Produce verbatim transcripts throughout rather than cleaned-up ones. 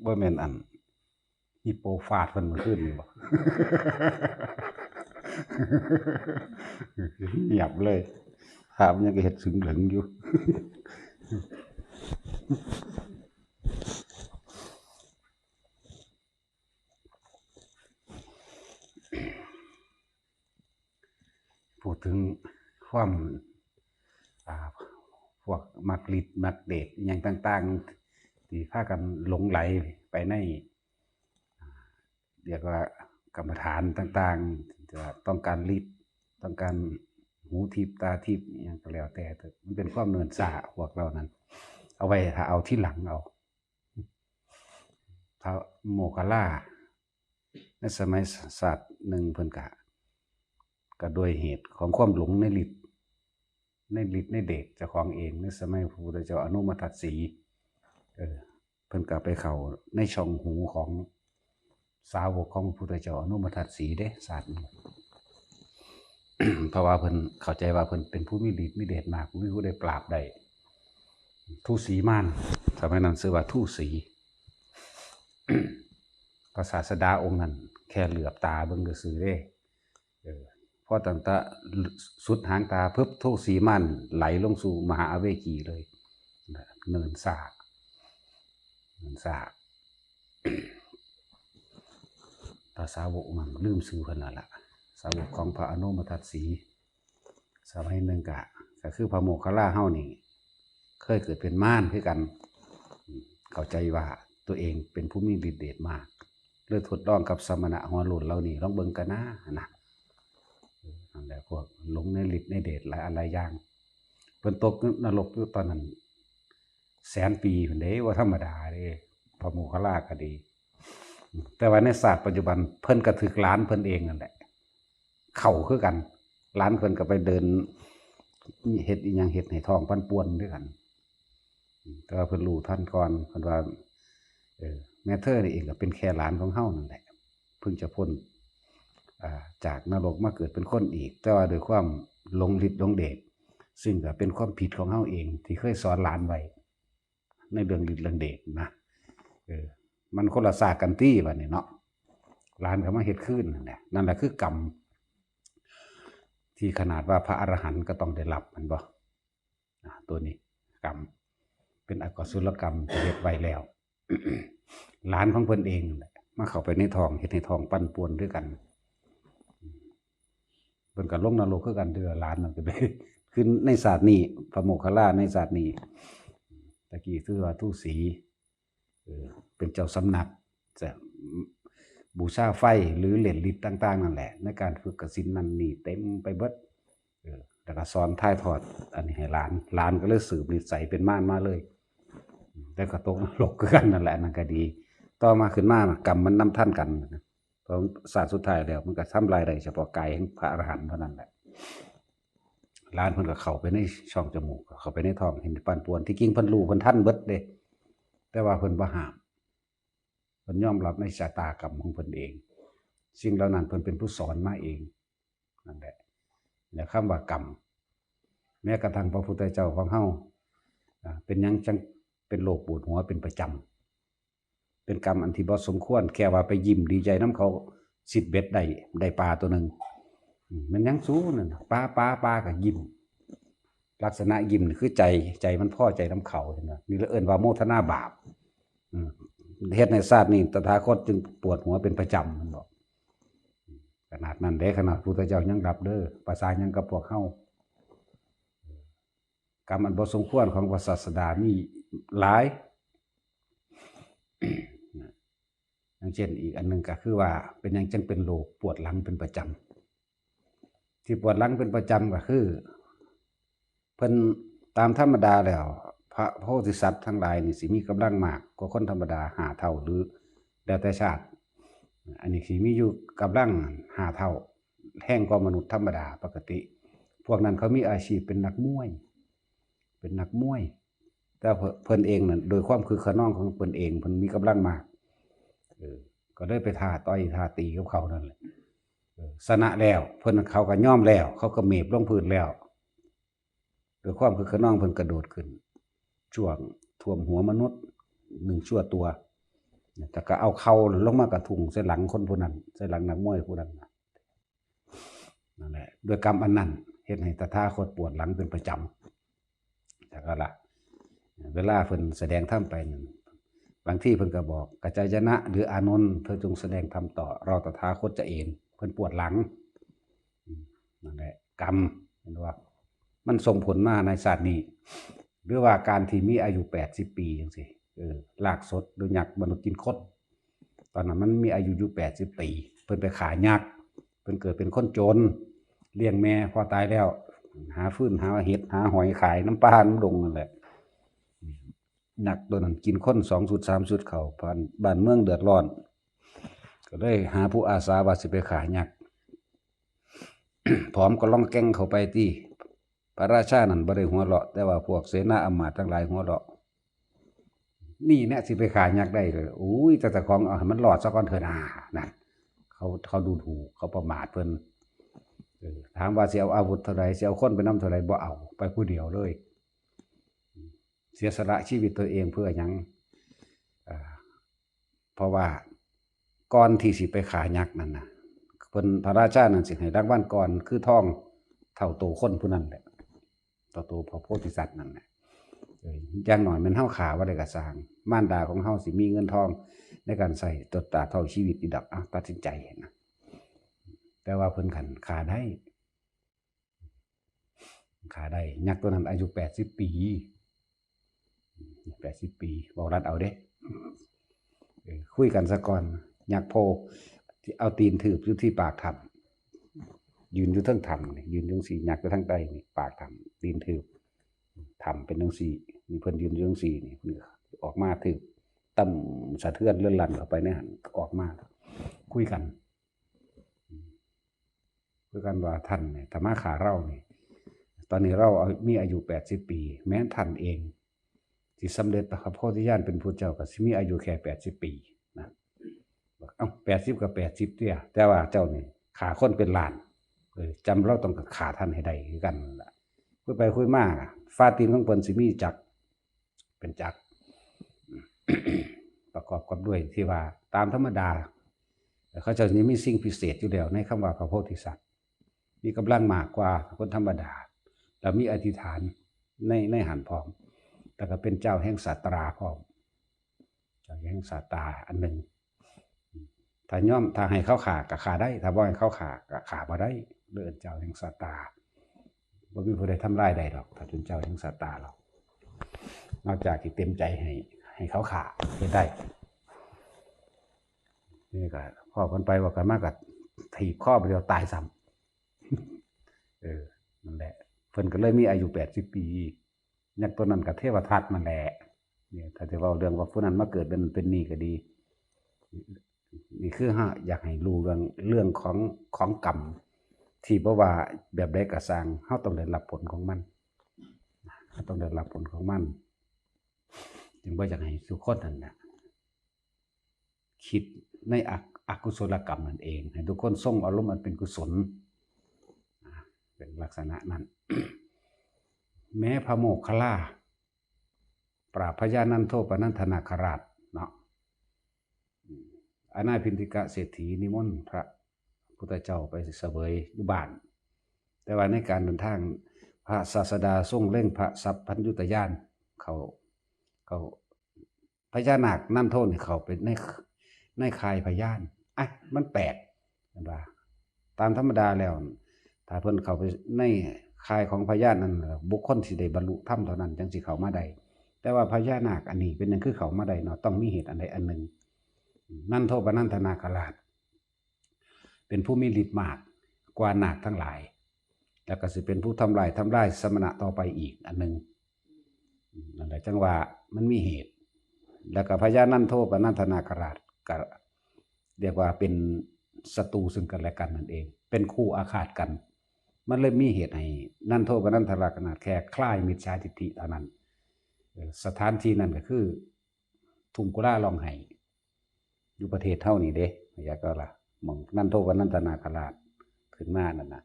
ว่าแม่นอันฮิปโปฟาดเพิ่นเมื่อคืนนี่บ่ เงียบเลย ถามยังก็เฮ็ดเสิงเหลิงอยู่ พูดถึงความ อ่า พวกมักฤทธิ์มักเดชอิหยังต่างๆ ที่พากันหลงไหลไปใน อ่า เรียกว่ากรรมฐานต่างๆ จะต้องการฤทธิ์ ต้องการหูทิพย์ตาทิพย์อิหยังก็แล้วแต่ มันเป็นความเนินช้าพวกเหล่านั้น เอาไว้ถ้าเอาทีหลังเอา พระโมคคัลลา ในสมัยชาติหนึ่งเพิ่นกะ กะด้วยเหตุของความหลงในฤทธิ์ ในฤทธิ์ในเดชเจ้าของเอง ในสมัยพระพุทธเจ้าอนุมทัตสี เออ เพิ่นกะไปเข้าในช่องหูของสาวกของพระพุทธเจ้าอนุมทัตสีเด้ ชาตินี้ เพราะว่าเพิ่นเข้าใจว่าเพิ่นเป็นผู้มีฤทธิ์มีเดชมาก บ่มีผู้ใดปราบได้ ทูสีมาร สมัยนั้นชื่อว่าทูสี พระศาสดาองค์นั้นแค่เหลือบตาเบิ่งซื่อๆเด้ เออ พอตั้งแต่สุดหางตาปุ๊บ ทูสีมารไหลลงสู่มหาอเวจีเลย เนินช้า เนินช้า พระสาวกนั้นลืมชื่อเพิ่นแล้วล่ะ สาวกของพระอนุมทัตสี สมัยหนึ่งกะ ก็คือพระโมคคัลลาเฮานี่ เคยเกิดเป็นมารคือกัน เข้าใจว่าตัวเองเป็นผู้มีฤทธิ์เดชมาก เลยทดลองกับสมณะหัวโล้นเหล่านี้ ลองเบิ่งกะนะ นะ นั่นแหละ พวกหลงในฤทธิ์ในเดชหลายอันหลายอย่าง เพิ่นตกนรกอยู่ตอนนั้น แสนปีพุ้นเด้ บ่ธรรมดาเด้ พระโมคคัลลาก็ดี แต่ว่าในชาติปัจจุบันเพิ่นก็ถืกหลานเพิ่นเองนั่นแหละ เข้าคือกัน หลานเพิ่นก็ไปเดิน เฮ็ดอิหยัง เฮ็ดให้ท้องปั่นป่วนคือกัน แต่ว่าเพิ่นรู้ทันก่อน เพิ่นว่า เออ แม่เธอนี่เองก็เป็นแค่หลานของเฮานั่นแหละ เพิ่งจะพ้น อ่า จากนรกมาเกิดเป็นคนอีก แต่ว่าด้วยความหลงฤทธิ์หลงเดช ซึ่งก็เป็นความผิดของเฮาเองที่เคยสอนหลานไว้ ในเรื่องฤทธิ์เรื่องเดชนะ เออ มันคนละชาติกันตี้บัดนี้เนาะ หลานก็มาเฮ็ดคืนนั่นแหละ นั่นแหละคือกรรม ที่ขนาดว่าพระอรหันต์ก็ต้องได้รับ แม่นบ่ อ่ะ ตัวนี้กรรม เป็นอกุศลกรรมที่เฮ็ดไว้แล้ว หลานของเพิ่นเองนั่นแหละ มาเข้าไปในท้อง เฮ็ดให้ท้องปั่นป่วนคือกัน เพิ่นก็ลงนรกคือกันเด้อ หลานนั่นก็ได้ คือในชาตินี้ พระโมคคัลลาในชาตินี้ ตะกี้คือว่าทูสี เออ เป็นเจ้าสำนัก จะบูชาไฟหรือเล่นฤทธิ์ต่างๆนั่นแหละ ในการฝึกกสิณนั่นนี่เต็มไปเบิด เออ แล้วก็สอนถ่ายทอดอันนี้ให้หลาน หลานก็เลยสืบนิสัยเป็นมารมาเลย แล้วก็ตกนรกคือกันนั่นแหละ อันนั้นก็ดี ต่อมาขึ้นมาน่ะ กรรมมันนำทันกันนะ พอชาติสุดท้ายแล้ว มันก็ทำลายได้เฉพาะกายของพระอรหันต์เท่านั้นแหละ หลานเพิ่นก็เข้าไปในช่องจมูก เข้าไปในท้อง เห็นปั่นป่วน ที่จริงเพิ่นรู้ เพิ่นทันเบิดเด้ แต่ว่าเพิ่นบ่ห้าม เพิ่นยอมรับในชะตากรรมของเพิ่นเอง สิ่งเหล่านั้นเพิ่นเป็นผู้สอนมาเอง นั่นแหละ และคำว่ากรรม แม้กระทั่งพระพุทธเจ้าของเฮา อ่า เป็นหยังจังเป็นโรคปวดหัวเป็นประจำ เป็นกรรมอันที่บ่สมควร แค่ว่าไปยิ้มดีใจนำเขา สิบเอ็ดได้ ได้ปลาตัวหนึ่ง อืม แม่นหยังสูนั่นน่ะ ปลา ปลา ปลา ก็ยิ้ม ลักษณะยิ้มนี่คือใจ ใจมันพอใจนำเขา เห็นบ่ นี่ละเอิ้นว่าโมทนาบาป อืม เฮ็ดให้ชาตินี้ตถาคตจึงปวดหัวเป็นประจำ มันบอก ขนาดนั้นเด้ ขนาดพุทธเจ้ายังรับเด้อ ประสาหยังกับพวกเฮา กรรมอันบ่สมควรของพระศาสดามีหลาย อย่างเช่นอีกอันหนึ่งก็คือว่าเป็นหยังจังเป็นโรคปวดหลังเป็นประจำ ที่ปวดหลังเป็นประจำก็คือ เพิ่นตามธรรมดาแล้ว พระโพธิสัตว์ทั้งหลายนี่สิมีกำลังมากกว่าคนธรรมดาห้าเท่า หรือแล้วแต่ชาติ อันนี้สิมีอยู่กำลังห้าเท่า แฮงกว่ามนุษย์ธรรมดาปกติ พวกนั้นเขามีอาชีพเป็นนักมวย เป็นนักมวย แต่เพิ่น เพิ่นเองนั่น โดยความคึกคะนองของเพิ่นเอง เพิ่นมีกำลังมาก เออ ก็เลยไปท้าต่อยท้าตีกับเขานั่นแหละ เออ ชนะแล้ว เพิ่น เขาก็ยอมแล้ว เขาก็เมบลงพื้นแล้ว ด้วยความคึกคะนองเพิ่นกระโดดขึ้น จ้วงท่วมหัวมนุษย์หนึ่งชั่วตัว แล้วก็เอาเข่าลงมากระทุ้งใส่หลังคนผู้นั้น ใส่หลังนักมวยผู้นั้น นั่นแหละ ด้วยกรรมอันนั้น เฮ็ดให้ตถาคตปวดหลังเป็นประจำ แล้วก็ละ เวลาเพิ่นแสดงธรรมไปนั่น บางทีเพิ่นก็บอก กัจจายนะ หรืออานนท์ เธอจงแสดงธรรมต่อ เราตถาคตจะเอน เพิ่นปวดหลัง อืม นั่นแหละ กรรม เห็นบ่ มันส่งผลมาในชาตินี้ หรือว่าการที่มีอายุแปดสิบปีจังซี้ เออ ลากสด หรือยักษ์มนุษย์กินคน ตอนนั้นมันมีอายุอยู่แปดสิบปี เพิ่นไปฆ่ายักษ์ เพิ่นเกิดเป็นคนจน เลี้ยงแม่ พอตายแล้ว หาฟืน หาเห็ด หาหอยขายนำป่านำดงนั่นแหละ ยักษ์ตัวนั้นกินคนสองชุด สามชุดเข้า บ้าน บ้านเมืองเดือดร้อน ก็เลยหาผู้อาสาว่าสิไปฆ่ายักษ์ ผอมก็ล่องแก้งเข้าไปติ พระราชานั่นบ่ได้หัวเราะ แต่ว่าพวกเสนาอำมาตย์ทั้งหลายหัวเราะ นี่แหละสิไปฆ่ายักษ์ได้เลย อุ้ย แต่เจ้าของเอาให้มันรอดซะก่อนเถอะนา นั่น เขา เขาดูถูก เขาประมาทเพิ่น เออ ถามว่าสิเอาอาวุธเท่าใด สิเอาคนไปนำเท่าใด บ่เอา ไปผู้เดียวเลย เสียสละชีวิตตัวเองเพื่อหยัง อ่า เพราะว่าก่อนที่สิไปฆ่ายักษ์นั่นน่ะ เพิ่น พระราชานั่นสิให้รางวัลก่อน คือทองเท่าโตคนผู้นั้นแหละ เท่าโตพระโพธิสัตว์นั่นแหละ เออ อย่างน้อยแม่นเฮาฆ่าบ่ได้ก็ซ่าง มารดาของเฮาสิมีเงินทองในการใช้ตดตราบเท่าชีวิตอยู่ดอก เอ้า ตัดสินใจนะ แต่ว่าเพิ่นคันฆ่าได้ ฆ่าได้ ยักษ์ตัวนั้นอายุแปดสิบปี แปดสิบปี เว้ารัดเอาเด้ เออ คุยกันซะก่อน ยักษ์โพธิ์เอาตีนถืบอยู่ที่ปากถ้ำ ยืนอยู่เทิงถ้ำนี่ ยืนอยู่จั่งซี้ ยักษ์อยู่ทางใต้นี่ ปากถ้ำ ตีนถืบ ถ้ำเป็นจั่งซี้ นี่เพิ่นยืนอยู่จั่งซี้นี่ เพิ่นออกมาถืบ ตึ้ม สะเทือนเลื่อนลั่นเข้าไปในหั้น ออกมา คุยกัน คือกันว่าท่านเนี่ย ถ้ามาฆ่าเรานี่ ตอนนี้เรามีอายุแปดสิบปี แม้ท่านเอง ที่สำเร็จพระโพธิญาณเป็นพุทธเจ้าก็สิมีอายุแค่แปดสิบปีนะ บอก เอ้า แปดสิบก็แปดสิบเตี้ย แต่ว่าเจ้านี่ฆ่าคนเป็นล้าน เออ จำเราต้องฆ่าท่านให้ได้คือกันนั่นล่ะ คุยไปคุยมา ฝ่าตีนของเพิ่นสิมีจักร เป็นจักร ประกอบกับด้วยที่ว่าตามธรรมดา เขาเจ้านี่มีสิ่งพิเศษอยู่แล้วในคำว่าพระโพธิสัตว์ มีกำลังมากกว่าคนธรรมดา แล้วมีอธิษฐานใน ในหั้นพร้อม แล้วก็เป็นเจ้าแห่งสาตราพร้อม เจ้าแห่งสาตราอันหนึ่ง ถ้ายอม ถ้าให้เขาฆ่าก็ฆ่าได้ ถ้าบ่ให้เขาฆ่าก็ฆ่าบ่ได้ เอิ้นเจ้าแห่งสาตรา บ่มีผู้ใดทำลายได้ดอก ถ้าเป็นเจ้าแห่งสาตราหรอก นอกจากที่เต็มใจให้ ให้เขาฆ่าเฮ็ดได้ นี่ก็พ้อกันไปว่ากันมาก็ถีบคอไปเดียวตายซ้ำ เออ นั่นแหละ เพิ่นก็เลยมีอายุแปดสิบปี ยักษ์ตัวนั้นก็เทวทัตนั่นแหละ เนี่ย ถ้าจะเว้าเรื่องว่าผู้นั้นมาเกิดเป็น เป็นนี่ก็ดี นี่คือเฮาอยากให้รู้เรื่อง เรื่องของ ของกรรม ที่บ่ว่าแบบใดก็ซ่าง เฮาต้องได้รับผลของมัน เฮาต้องได้รับผลของมัน จึงบ่อยากให้ทุกคนนั่นน่ะ คิดในอกุ- อกุศลกรรมนั่นเอง ให้ทุกคนทรงอารมณ์อันเป็นกุศล เป็นลักษณะนั้น แม้พระโมคคัลลา ปราบพญานันโทปนันทนาคราชเนาะ อนาถปิณฑิกะเศรษฐีนิมนต์พระพุทธเจ้าไปเสวยอยู่บ้าน แต่ว่าในการเดินทาง พระศาสดาทรงเล็งพระสัพพัญญุตญาณ เขา เขา พญานาคนันโทนี่เข้าไปใน ในข่ายพญา อ่ะ มันแปลก เห็นปะ ตามธรรมดาแล้ว ถ้าเพิ่นเข้าไปในข่ายของพญานั่นน่ะ บุคคลที่ได้บรรลุธรรมเท่านั้นจังสิเข้ามาได้ แต่ว่าพญานาคอันนี้เป็นหยังคือเข้ามาได้เนาะ ต้องมีเหตุอันใดอันหนึ่ง นันโทปนันทนาคราช เป็นผู้มีฤทธิ์มากกว่านาคทั้งหลาย แล้วก็สิเป็นผู้ทำลาย ทำลายสมณะต่อไปอีกอันหนึ่ง นั่นแหละจังว่ามันมีเหตุ แล้วก็พญานันโทปนันทนาคราชก็เรียกว่าเป็นศัตรูซึ่งกันและกันนั่นเอง เป็นคู่อาฆาตกัน มันเลยมีเหตุให้นันโทปนันทนาคราชแค่คลายมิจฉาทิฏฐิเท่านั้น เอ่อ สถานที่นั่นก็คือทุ่งกุลาร้องไห้ อยู่ประเทศเฮานี่เด้ อยากก็ล่ะ หม่องนันโทปนันทนาคราชขึ้นมานั่นน่ะ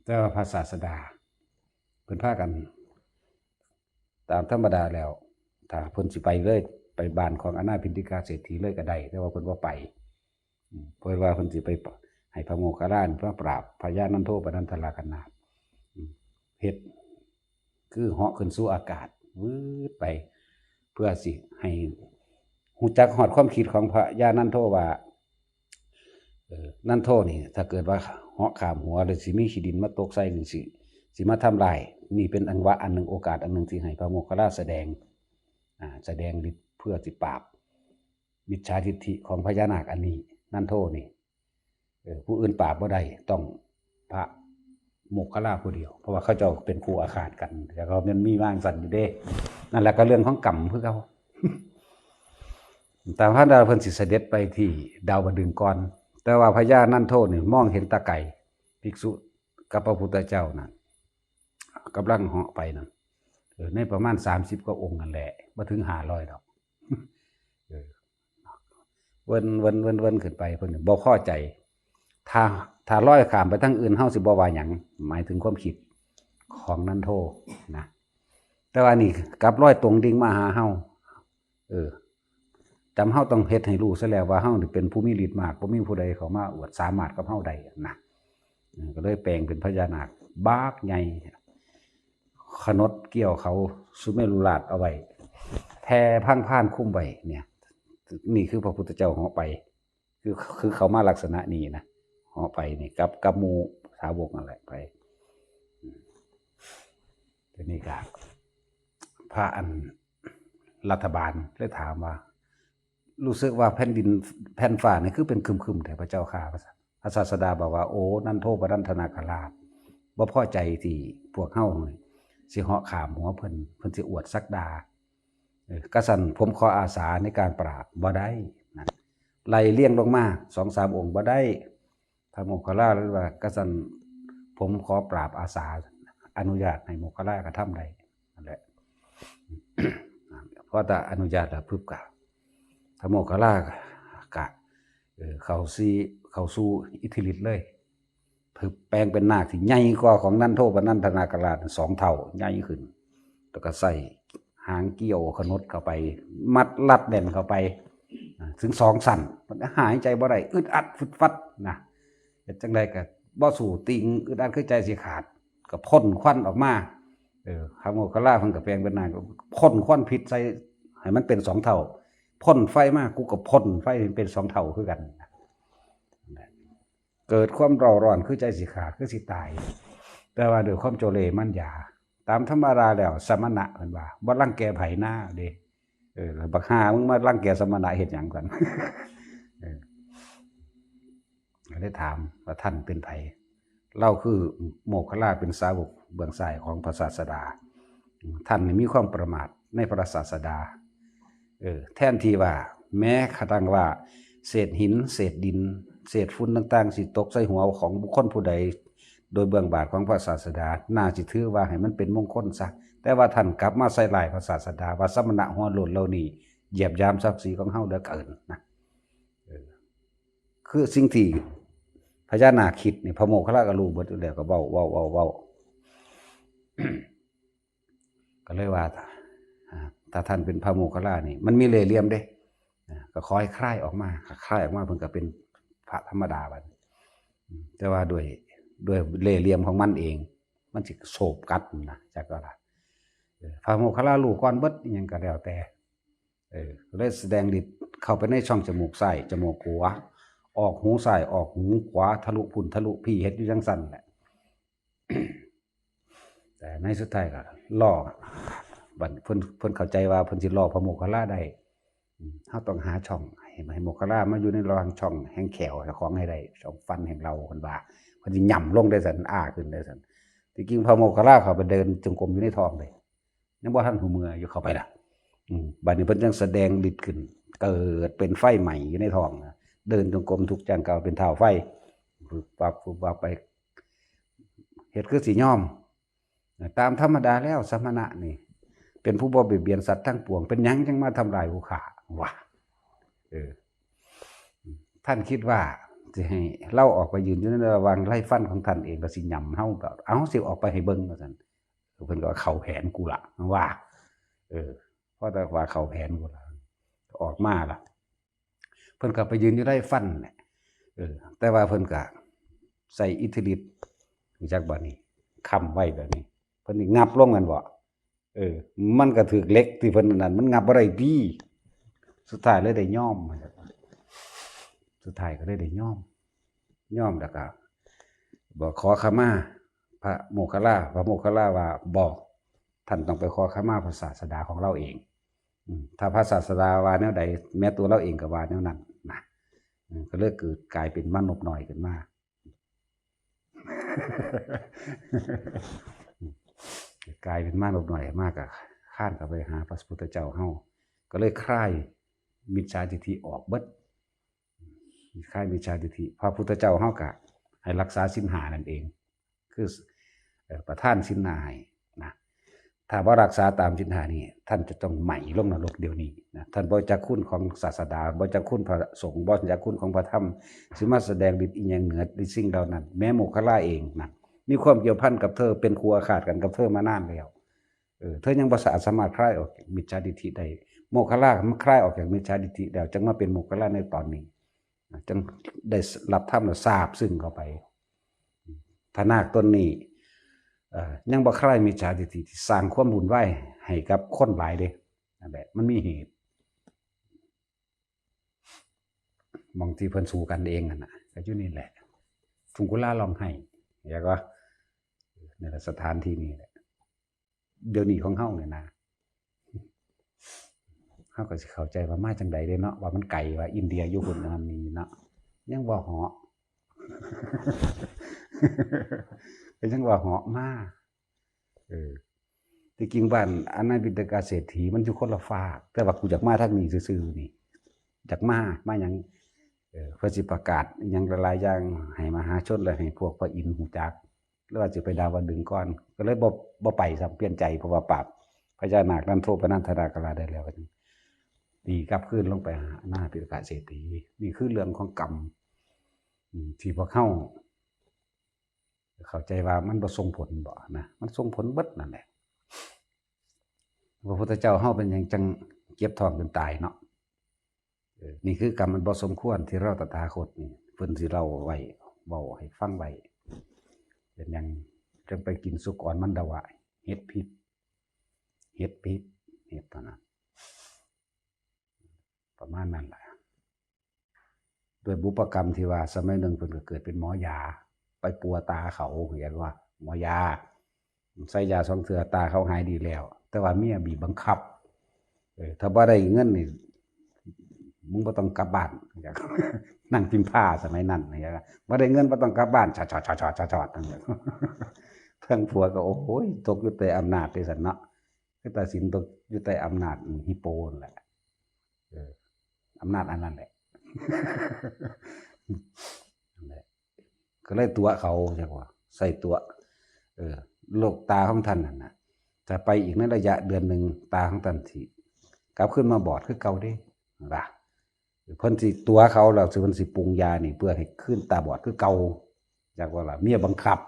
แต่ว่าพระศาสดา เพิ่นพากัน ตามธรรมดาแล้ว ถ้าเพิ่นสิไปเลย ไปบ้านของอนาถปิณฑิกะเศรษฐีเลยก็ได้ แต่ว่าเพิ่นบ่ไป อืม เพิ่นว่าเพิ่นสิไปให้พระโมคคัลลานะมาปราบพญานันโทปนันทนาคราช อืม เฮ็ดคือเหาะขึ้นสู่อากาศ วืดไป เพื่อสิให้ฮู้จักฮอดความคิดของพญานันโทว่า เออ นันโทนี่ ถ้าเกิดว่าเหาะข้ามหัวแล้วสิมีขี้ดินมาตกใส่นี่ สิ สิมาทำลาย นี่เป็นจังหวะอันหนึ่ง โอกาสอันหนึ่งที่ให้พระโมคคัลลาแสดง อ่า แสดงฤทธิ์เพื่อสิปราบมิจฉาทิฏฐิของพญานาคอันนี้ นันโทนี่ เออ ผู้อื่นปราบบ่ได้ ต้องพระโมคคัลลาผู้เดียว เพราะว่าเขาเจ้าเป็นคู่อาฆาตกัน แล้วก็มันมีวางสันอยู่เด้ นั่นแหละก็เรื่องของกรรมคือเขา แต่พระดาวเพิ่นสิเสด็จไปที่ดาวดึงส์ก่อน แต่ว่าพญานันโทนี่มองเห็นแตาไกล ภิกษุกับพระพุทธเจ้านั่นกำลังเหาะไปนั่น เออ ในประมาณสามสิบกว่าองค์นั่นแหละ บ่ถึงห้าร้อยดอก เออ เวินเวินเวินเวินขึ้นไป เพิ่นบ่พอใจ ถ้า ถ้าลอยข้ามไปทางอื่น เฮาสิบ่ว่าหยัง หมายถึงความคิดของนันโทนะ แต่ว่านี่กลับลอยตรงดิ่งมาหาเฮา เออ จำเฮาต้องเฮ็ดให้รู้ซะแล้วว่าเฮานี่เป็นผู้มีฤทธิ์มาก บ่มีผู้ใดเข้ามาอวดสามารถกับเฮาได้นะ เออ ก็เลยแปลงเป็นพญานาคบักใหญ่ ขนดเกี้ยวเขาสุเมรุราชเอาไว้ แผ่พังพานคุ้มไว้เนี่ย นี่คือพระพุทธเจ้าเหาะไป คือ คือเขามาลักษณะนี้นะ เหาะไปนี่ กับ กับหมู่สาวกนั่นแหละไป อืม ทีนี้ก็พระอันรัฐบาลเลยถามว่า รู้สึกว่าแผ่นดินแผ่นฟ้านี่คือเป็นครึมๆแท้พระเจ้าข้า พระศาสดาบอกว่า โอ้ นันโทปนันทนาคราช บ่พอใจที่พวกเฮานี่สิเหาะข้ามหัวเพิ่น เพิ่นสิอวดศักดา เออ กะซั่นผมขออาสาในการปราบ บ่ได้นะ ไล่เรียงลงมาสองสามองค์ บ่ได้ พระโมคคัลลาเลยว่า กะซั่นผมขอปราบอาสา อนุญาตให้โมคคัลลากระทำได้ นั่นแหละ พอแต่อนุญาตแล้วปุ๊บกะ พระโมคคัลลากะ เออ เข้าซี เข้าสู่อิทธิฤทธิ์เลย พึบแปลงเป็นนาคที่ใหญ่กว่าของนันโทปนันทนาคราชสองเท่า ใหญ่ขึ้น แล้วก็ใส่หางเกี้ยวขนดเข้าไป มัดรัดแน่นเข้าไป อ่า ถึงสองสั้น มันหายใจบ่ได้ อึดอัดฟึดฟัดนะ เฮ็ดจั่งใดก็บ่สู้ติง อึดอัดคือใจสิขาด ก็พ่นควันออกมา เออ พระโมคคัลลาเพิ่นก็แปลงเป็นนาค พ่นควันพิษใส่ให้มันเป็นสองเท่า พ่นไฟมา กูก็พ่นไฟให้เป็นสองเท่าคือกัน เกิดความเร่าร้อนคือใจสิขาด คือสิตาย แต่ว่าด้วยความโจเลมันยา ตามธรรมดาแล้วสมณะเพิ่นว่าบ่รังแกไผนาเด้ เออ บักห่ามึงมารังแกสมณะเฮ็ดหยังกัน เออ ได้ถามว่าท่านเป็นไผ เล่าคือโมคคัลลาเป็นสาวกเบื้องซ้ายของพระศาสดา ท่านนี่มีความประมาทในพระศาสดา เออ แทนที่ว่าแม้กระทั่งว่าเศษหิน เศษดิน เศษฝุ่นต่างๆ สิตกใส่หัวของบุคคลผู้ใด โดยเบื้องบาทของพระศาสดา น่าสิถือว่าให้มันเป็นมงคลซะ แต่ว่าท่านกลับมาใส่ร้ายพระศาสดา ว่าสมณะหัวโล้นเหล่านี้เหยียบหยามศักดิ์ศรีของเฮาเหลือเกินนะ เออ คือสิ่งที่พญานาคคิดนี่ พระโมคคัลลาก็รู้เบิดอยู่แล้ว ก็เว้า เว้า เว้า เว้า ก็เลยว่า อ่า ถ้าท่านเป็นพระโมคคัลลานี่ มันมีเล่ห์เหลี่ยมเด้ อ่า ก็ขอให้คลายออกมา คลายออกมาเพิ่นก็เป็นพระธรรมดาบัดนี้ อืม แต่ว่าด้วย ด้วยเล่ห์เหลี่ยมของมันเอง มันสิโสบกัดนะ จักว่าล่ะ เออ พระโมคคัลลารู้ก่อนเบิดอิหยังก็แล้วแต่ เออ ก็เลยแสดงฤทธิ์เข้าไปในช่องจมูกซ้าย จมูกขวา ออกหูซ้าย ออกหูขวา ทะลุพุ้น ทะลุพี้ เฮ็ดอยู่จั่งซั่นแหละ แต่ในสุดท้ายก็ล่อ บัดเพิ่น เพิ่นเข้าใจว่าเพิ่นสิล่อพระโมคคัลลาได้ อืม เฮาต้องหาช่องให้ ให้โมคคัลลามาอยู่ในระหว่างช่องแห่งแข้วเจ้าของให้ได้ ช่องฟันแห่งเฮา เพิ่นว่า เพิ่นสิหย่ำลงได้ซั่น อ้าขึ้นได้ซั่น ที่จริงพระโมคคัลลาเข้าไปเดินจงกรมอยู่ในท้องเลย ยังบ่ทันหูเมืออยู่เข้าไปล่ะ อืม บัดนี้เพิ่นจั่งแสดงฤทธิ์ขึ้น เกิดเป็นไฟไหม้อยู่ในท้องนะ เดินจงกรมทุกจั่งก้าวเป็นท้าวไฟ ฟึบฟับ ฟึบฟับไป เฮ็ดคือสิยอม ตามธรรมดาแล้วสมณะนี่ เป็นผู้บ่เบียดเบียนสัตว์ทั้งปวง เป็นหยังจั่งมาทำลายผู้ข้า วะ เออ ท่านคิดว่าสิให้เราออกไปยืนอยู่ในระหว่างไล่ฟันของท่านเอง ก็สิหย่ำเฮา ก็เอาสิออกไปให้เบิ่งว่าซั่น เพิ่นก็ว่า "เข้าแผนกูละ" ว่า เออ พอแต่ว่าเข้าแผนกูละ ออกมาล่ะ เพิ่นก็ไปยืนอยู่ในฟันแหละ เออ แต่ว่าเพิ่นก็ใส่อิทธิฤทธิ์ รู้จักบ่นี่ ค้ำไว้แบบนี้ เพิ่นนี่งับลงแม่นบ่ เออ มันก็ถืกเหล็กที่เพิ่นนั่น มันงับบ่ได้ติ สุดท้ายเลยได้ยอม สุดท้ายก็เลยได้ยอม ยอมแล้วก็บอกขอขมาพระโมคคัลลา พระโมคคัลลาว่า บ่ ท่านต้องไปขอขมาพระศาสดาของเราเอง อืม ถ้าพระศาสดาว่าแนวใด แม้ตัวเราเองก็ว่าแนวนั้นนะ อืม ก็เลยเกิดกลายเป็นมานพน้อยขึ้นมา กลายเป็นมานพน้อยมากอะ ค้านเข้าไปหาพระพุทธเจ้าเฮา ก็เลยคลายมิจฉาทิฏฐิออกเบิด คลายมิจฉาทิฏฐิ พระพุทธเจ้าเฮากะให้รักษาศีลห้านั่นเอง คือ เอ่อ ประทานศีลห้าให้นะ ถ้าบ่รักษาตามศีลห้านี่ ท่านจะต้องไหม้ลงนรกเดี๋ยวนี้นะ ท่านบ่จักคุณของศาสดา บ่จักคุณพระสงฆ์ บ่จักคุณของพระธรรม สิมาแสดงฤทธิ์อีหยังเหนือสิ่งเหล่านั้น แม้โมคคัลลาเองนะ มีความเกี่ยวพันกับเธอ เป็นคู่อาฆาตกันกับเธอมานานแล้ว เออ เธอยังบ่สามารถคลายออกจากมิจฉาทิฏฐิได้ โมคคัลลามันคลายออกจากมิจฉาทิฏฐิแล้ว จังมาเป็นโมคคัลลาในตอนนี้นะ จังได้รับธรรมแล้วซาบซึ้งเข้าไป ถ้านาคต้นนี้ เอ่อ ยังบ่คลายมิจฉาทิฏฐิที่สร้างความวุ่นวายให้กับคนหลายเด้ นั่นแหละ มันมีเหตุ หม่องที่เพิ่นสู้กันเองนั่นน่ะ ก็อยู่นี่แหละ ทุ่งกุลาร้องไห้ แล้วก็ นี่แหละ สถานที่นี่แหละ เดี๋ยวนี้ของเฮาเนี่ยนะ เฮาก็สิเข้าใจว่ามาจังใดเด้เนาะ ว่ามันไกล ว่าอินเดียอยู่พุ้นนั่นนี่เนาะ ยังบ่เหาะ ก็ยังว่าเหาะมา เออ ที่จริงบ้านอนาถปิณกเศรษฐีมันอยู่คนละฟาก แต่ว่ากูอยากมาทางนี้ซื่อๆนี่ อยากมา มาหยัง เออ เพื่อสิประกาศอิหยังหลายๆอย่างให้มหาชน และให้พวกพระอินทร์ฮู้จัก หรือว่าสิไปดาวดึงส์ก่อน ก็เลยบ่ บ่ไปซ้ำ เปลี่ยนใจ เพราะว่าปราบพญานาคนันโทปนันทนาคราชได้แล้ว ก็จั่งตีกลับคืนลงไปหาอนาถปิณกเศรษฐี นี่คือเรื่องของกรรม อืม ที่พวกเฮาเข้าใจว่ามันบ่ส่งผลบ่นะ มันส่งผลเบิดนั่นแหละ พระพุทธเจ้าเฮาเป็นหยังจั่งเจ็บท้องจนตายเนาะ เออ นี่คือกรรมอันบ่สมควรที่เราตถาคตนี่ เพิ่นสิเล่าไว้ เว้าให้ฟังไว้ เป็นหยังจั่งไปกินสุกรมันดวะ เห็ดพิษ เห็ดพิษ เห็ดเท่านั้น ประมาณนั้นแหละ ด้วยบุพกรรมที่ว่าสมัยหนึ่งเพิ่นก็เกิดเป็นหมอยา ไปปัวตาเขา เรียกว่าหมอยา ใส่ยาสองเทื่อตาเขาหายดีแล้ว แต่ว่าเมียบีบบังคับ เออ ถ้าบ่ได้เงินนี่ มึงบ่ต้องกลับบ้าน นางพิมพาสมัยนั้น บ่ได้เงินบ่ต้องกลับบ้าน ชอดๆๆๆๆ นั่นแหละ ทั้งผัวก็ โอ้ย ตกอยู่ใต้อำนาจเด้ซั่นเนาะ คือตัดสินตกอยู่ใต้อำนาจฮิปโปนั่นแหละ เออ อำนาจอันนั้นแหละ นั่นแหละ ก็เลยตั๋วเขา จักว่า ใส่ตั๋ว เออ โรคตาของท่านนั่นน่ะ ถ้าไปอีกในระยะเดือนหนึ่ง ตาของท่านสิกลับคืนมาบอดคือเก่าเด้ ว่า เพิ่นสิตั๋วเขาแล้ว เพิ่นสิปรุงยานี่ เพื่อให้คืนตาบอดคือเก่า จักว่าล่ะ เมียบังคับ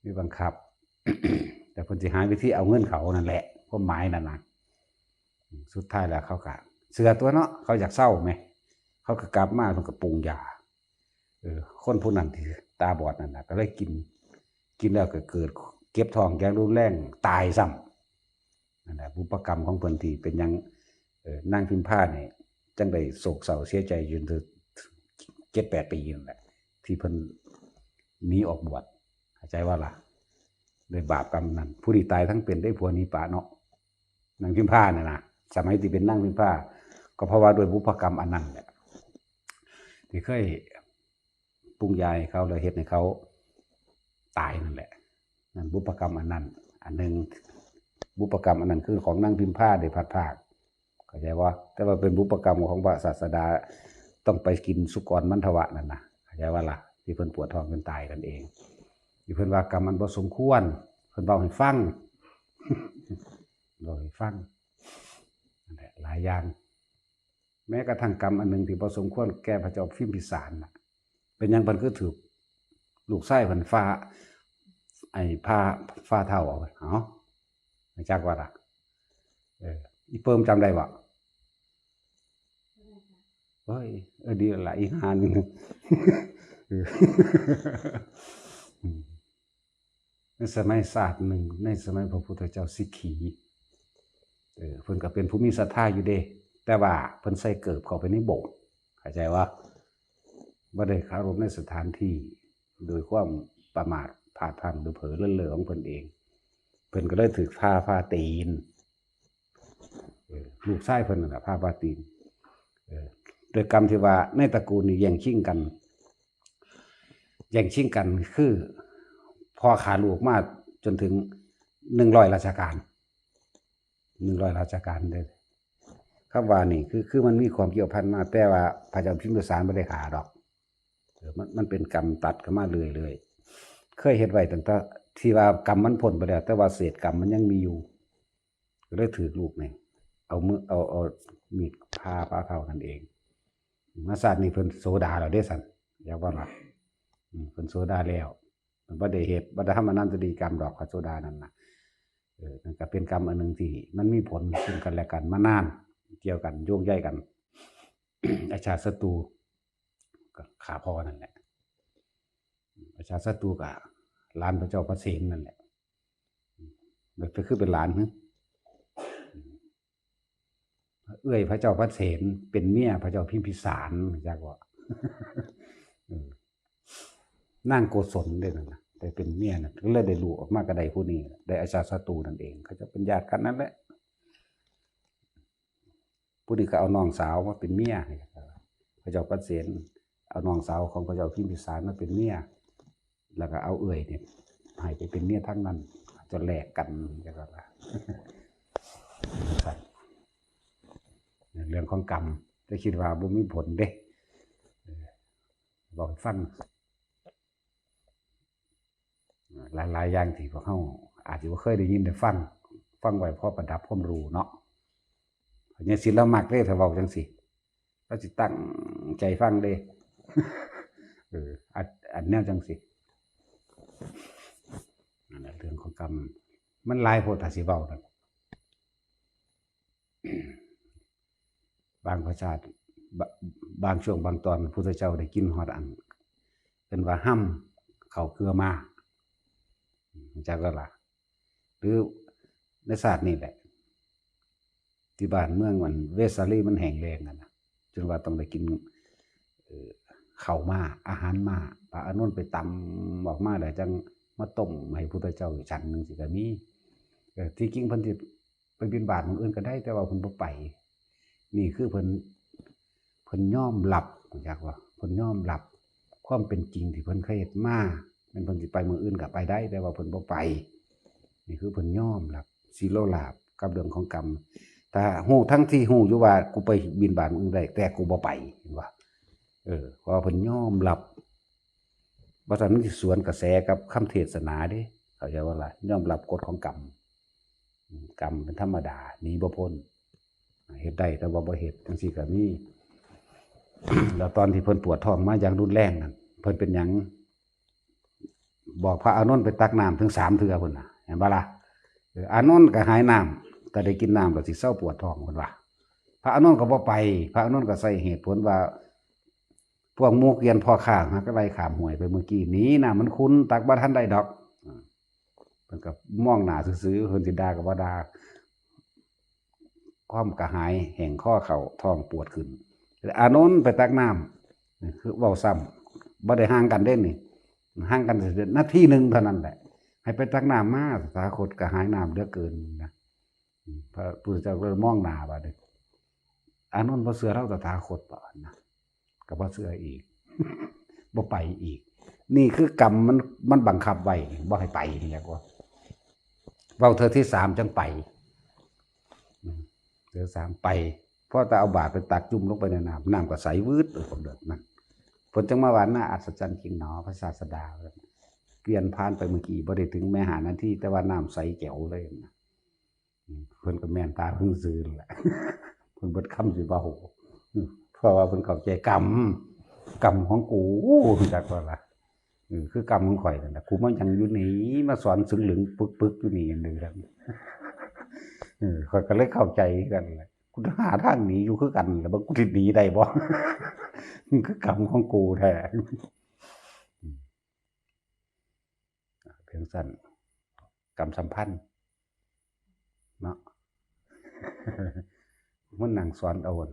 เมียบังคับ แต่เพิ่นสิหาวิธีเอาเงินเขานั่นแหละ ความหมายนั่นน่ะ สุดท้ายแล้วเขาก็เชื่อตั๋วเนาะ เขาอยากเซาแหม เขาก็กลับมา เพิ่นก็ปรุงยา เออ คนผู้นั้นที่ตาบอดนั่นน่ะ ก็เลยกิน กินแล้วก็เกิดเจ็บท้องอย่างรุนแรง ตายซ้ำ นั่นแหละ บุพกรรมของเพิ่นที่เป็นหยัง เอ่อ นางพิมพาเนี่ย จั่งได้โศกเศร้าเสียใจอยู่ถึงเจ็ดแปดปีนั่นแหละ ที่เพิ่นหนีออกบวช เข้าใจว่าล่ะ ด้วยบาปกรรมนั้น ผู้นี้ตายทั้งเป็นได้ผัวหนีปะเนาะ นางพิมพาน่ะนะ สมัยที่เป็นนางพิมพา ก็เพราะว่าด้วยบุพกรรมอันนั้นแหละ ที่เคยปรุงยาให้เขาแล้วเฮ็ดให้เขาตายนั่นแหละ นั่นบุพกรรมอันนั้น อันหนึ่ง บุพกรรมอันนั้นคือของนางพิมพาได้พลัดพราก เข้าใจบ่ แต่ว่าเป็นบุพกรรมของพระศาสดา ต้องไปกินสุกรมันทวะนั่นน่ะ เข้าใจบ่ล่ะ ที่เพิ่นปวดท้องจนตายนั่นเอง ที่เพิ่นว่ากรรมมันบ่สมควร เพิ่นเว้าให้ฟัง เว้าให้ฟัง นั่นแหละ หลายอย่าง แม้กระทั่งกรรมอันหนึ่งที่บ่สมควรแก่พระเจ้าพิมพิสารน่ะ เป็นหยังเพิ่นคือถูกลูกชายเพิ่นฟ้า ไอ้ฟ้า ฟ้าเฒ่าเอา เอ้า จักว่าล่ะ เออ อีเปิ้มจำได้บ่ โอ้ย เออ ดีละ อีกหาหนึ่ง เออ อืม ในสมัยศาสตร์หนึ่ง ในสมัยพระพุทธเจ้าสิกขี เออ เพิ่นก็เป็นผู้มีศรัทธาอยู่เด้ แต่ว่าเพิ่นใส่เกิบเข้าไปในโบสถ์ เข้าใจว่า บ่ได้เคารพในสถานที่ โดยความประมาทพลาดพลั้งหรือเผลอเลินเล่อของเพิ่นเอง เพิ่นก็เลยถืกพาพาตีน เออ ลูกชายเพิ่นนั่นแหละพาพาตีน เออ โดยกรรมที่ว่าในตระกูลนี่แย่งชิงกัน แย่งชิงกัน คือพ่อฆ่าลูกมาจนถึงหนึ่งร้อยรัชกาล หนึ่งร้อยรัชกาลเด้อ คำว่านี่คือ คือมันมีความเกี่ยวพันมา แต่ว่าพระเจ้าพิมพิสารบ่ได้ฆ่าดอก เออ มัน มันเป็นกรรมตัดกันมาเรื่อยๆ เคยเฮ็ดไว้ตั้งแต่ที่ว่ากรรมมันพ้นไปแล้ว แต่ว่าเศษกรรมมันยังมีอยู่ ก็เลยถืกลูกนี่ เอามือ เอา เอามีดพาพาเฒ่านั่นเอง มาชาตินี้เพิ่นโสดาแล้วเด้ซั่น อยากว่าล่ะ อืม เพิ่นโสดาแล้ว เพิ่นบ่ได้เฮ็ด บ่ได้ทำอนันตริยกรรมดอก พระโสดานั่นน่ะ เออ นั่นก็เป็นกรรมอันหนึ่งที่มันมีผลซึ่งกันและกันมานาน เกี่ยวกัน โยงใยกัน อาชาติศัตรู ก็ฆ่าพ่อนั่นแหละ อาชาติศัตรูก็หลานพระเจ้าพระเสนนั่นแหละ มันก็คือเป็นหลานหึ เอื้อยพระเจ้าพระเสนเป็นเมียพระเจ้าพิมพิสาร จักว่า เออ นางโกศลเด้นั่นน่ะ ได้เป็นเมียน่ะ ก็เลยได้ลูกออกมาก็ได้ผู้นี้ ได้อาชาติศัตรูนั่นเอง เขาจะเป็นญาติกันนั่นแหละ ผู้นี้ก็เอาน้องสาวมาเป็นเมียให้พระเจ้าพระเสน เอาน้องสาวของพระเจ้าพิมพิสารมาเป็นเมีย แล้วก็เอาเอื้อยเนี่ยให้ไปเป็นเมียทั้งนั้น จะแลกกัน จักว่า เรื่องของกรรม จะคิดว่าบ่มีผลเด้ เออ บอกให้ฟัง หลายๆอย่างที่พวกเฮาอาจจะบ่เคยได้ยินได้ฟัง ฟังไว้พอประดับความรู้เนาะ พญาศิลป์ลาวมักเด้ ถ้าเว้าจังซี่ ลาวสิตั้งใจฟังเด้ เออ อัน อันแนวจังซี่ นั่นแหละ เรื่องของกรรม มันหลายโพดถ้าสิเว้านั่น บางประชาติ บะ บางช่วงบางตอน พุทธเจ้าได้กินฮอดอัน เอิ้นว่าห้ำข้าวเกลือมา รู้จักบ่ล่ะ หรือในชาตินี่แหละ ที่บ้านเมืองมันเวสาลีมันแห้งแล้งอะนะ จนว่าต้องได้กิน เอ่อ ข้าวมา อาหารมา พระอานนท์ไปตำออกมาแล้วจั่งมาต้มให้พุทธเจ้าฉันจั่งซี้ก็มี เอ่อ ที่จริงเพิ่นสิไปบิณฑบาตหม่องอื่นก็ได้ แต่ว่าเพิ่นบ่ไป นี่คือเพิ่น เพิ่นยอมรับ รู้จักบ่ เพิ่นยอมรับความเป็นจริงที่เพิ่นเคยเฮ็ดมา แม่นเพิ่นสิไปหม่องอื่นก็ไปได้ แต่ว่าเพิ่นบ่ไป นี่คือเพิ่นยอมรับ สิโลลาภกับเรื่องของกรรม ถ้าฮู้ ทั้งที่ฮู้อยู่ว่ากูไปบิณฑบาตหม่องอื่นได้ แต่กูบ่ไป เห็นบ่ เออ เพราะว่าเพิ่นยอมรับ บ่ซั้นมันสิสวนกระแสกับคำเทศนาเด้ เข้าใจบ่ล่ะ ยอมรับกฎของกรรม อืม กรรมเป็นธรรมดา หนีบ่พ้น เฮ็ดได้แต่ว่าบ่เฮ็ด จั่งซี้ก็มี แล้วตอนที่เพิ่นปวดท้องมาอย่างรุนแรงนั่น เพิ่นเป็นหยัง บอกพระอานนท์ไปตักน้ำถึงสามเทื่อพุ้นน่ะ เห็นบ่ล่ะ เออ อานนท์ก็หายน้ำ ก็ได้กินน้ำก็สิเซาปวดท้องพุ้นว่า พระอานนท์ก็บ่ไป พระอานนท์ก็ใส่เหตุผลว่า พวกหมู่เกวียนพ่อข้าหากไล่ข้ามห้วยไปเมื่อกี้ หนีน้ำมันขุ่น ตักบ่ทันได้ดอก อ่า เพิ่นก็มองหน้าซื่อๆ เพิ่นสิด่าก็บ่ด่า ความกระหายแห้งคอเข้า ท้องปวดขึ้น อานนท์ไปตักน้ำ คือเว้าซ้ำ บ่ได้ห่างกันเด้นี่ ห่างกันนาทีหนึ่งเท่านั้นแหละ ให้ไปตักน้ำมา ตถาคตกระหายน้ำเหลือเกินนะ พระพุทธเจ้าก็เลยมองหน้าบาดนี้ อานนท์บ่เชื่อลาวตถาคตบ่นะ ก็บ่เชื่ออีก บ่ไปอีก นี่คือกรรมมัน มันบังคับไว้ บ่ให้ไปนี่แหละ ว่า เว้าเทื่อที่สามจั่งไป อืม เทื่อสามไป พอแต่เอาบาตรไปตักจุ่มลงไปในน้ำ น้ำก็ใสวืด เออ แบบนั้น เพิ่นจั่งมาว่า น่าอัศจรรย์จริงหนอ พระศาสดา เกวียนผ่านไปเมื่อกี้บ่ได้ถึงแม้ห้านาที แต่ว่าน้ำใสแจ๋วเลยนะ อืม เพิ่นก็แม่นตาเพิ่นซื่อนั่นแหละ เพิ่นเบิดคำสิเว้า อืม เพราะว่าเพิ่นเข้าใจกรรม กรรมของกู จักว่าล่ะ เออ คือกรรมของข่อยนั่นแหละ กูมาหยังอยู่นี่ มาสอนสึงหลึงปึกๆอยู่นี่ จั่งซี้ล่ะ เออ ข่อยก็เลยเข้าใจกันแหละ กูหาทางหนีอยู่คือกัน แล้วบ่ กูสิหนีได้บ่ มันคือกรรมของกูแท้ เพียงสั้น กรรมสัมพันธ์ เนาะ มันนั่งสอนเอาอัน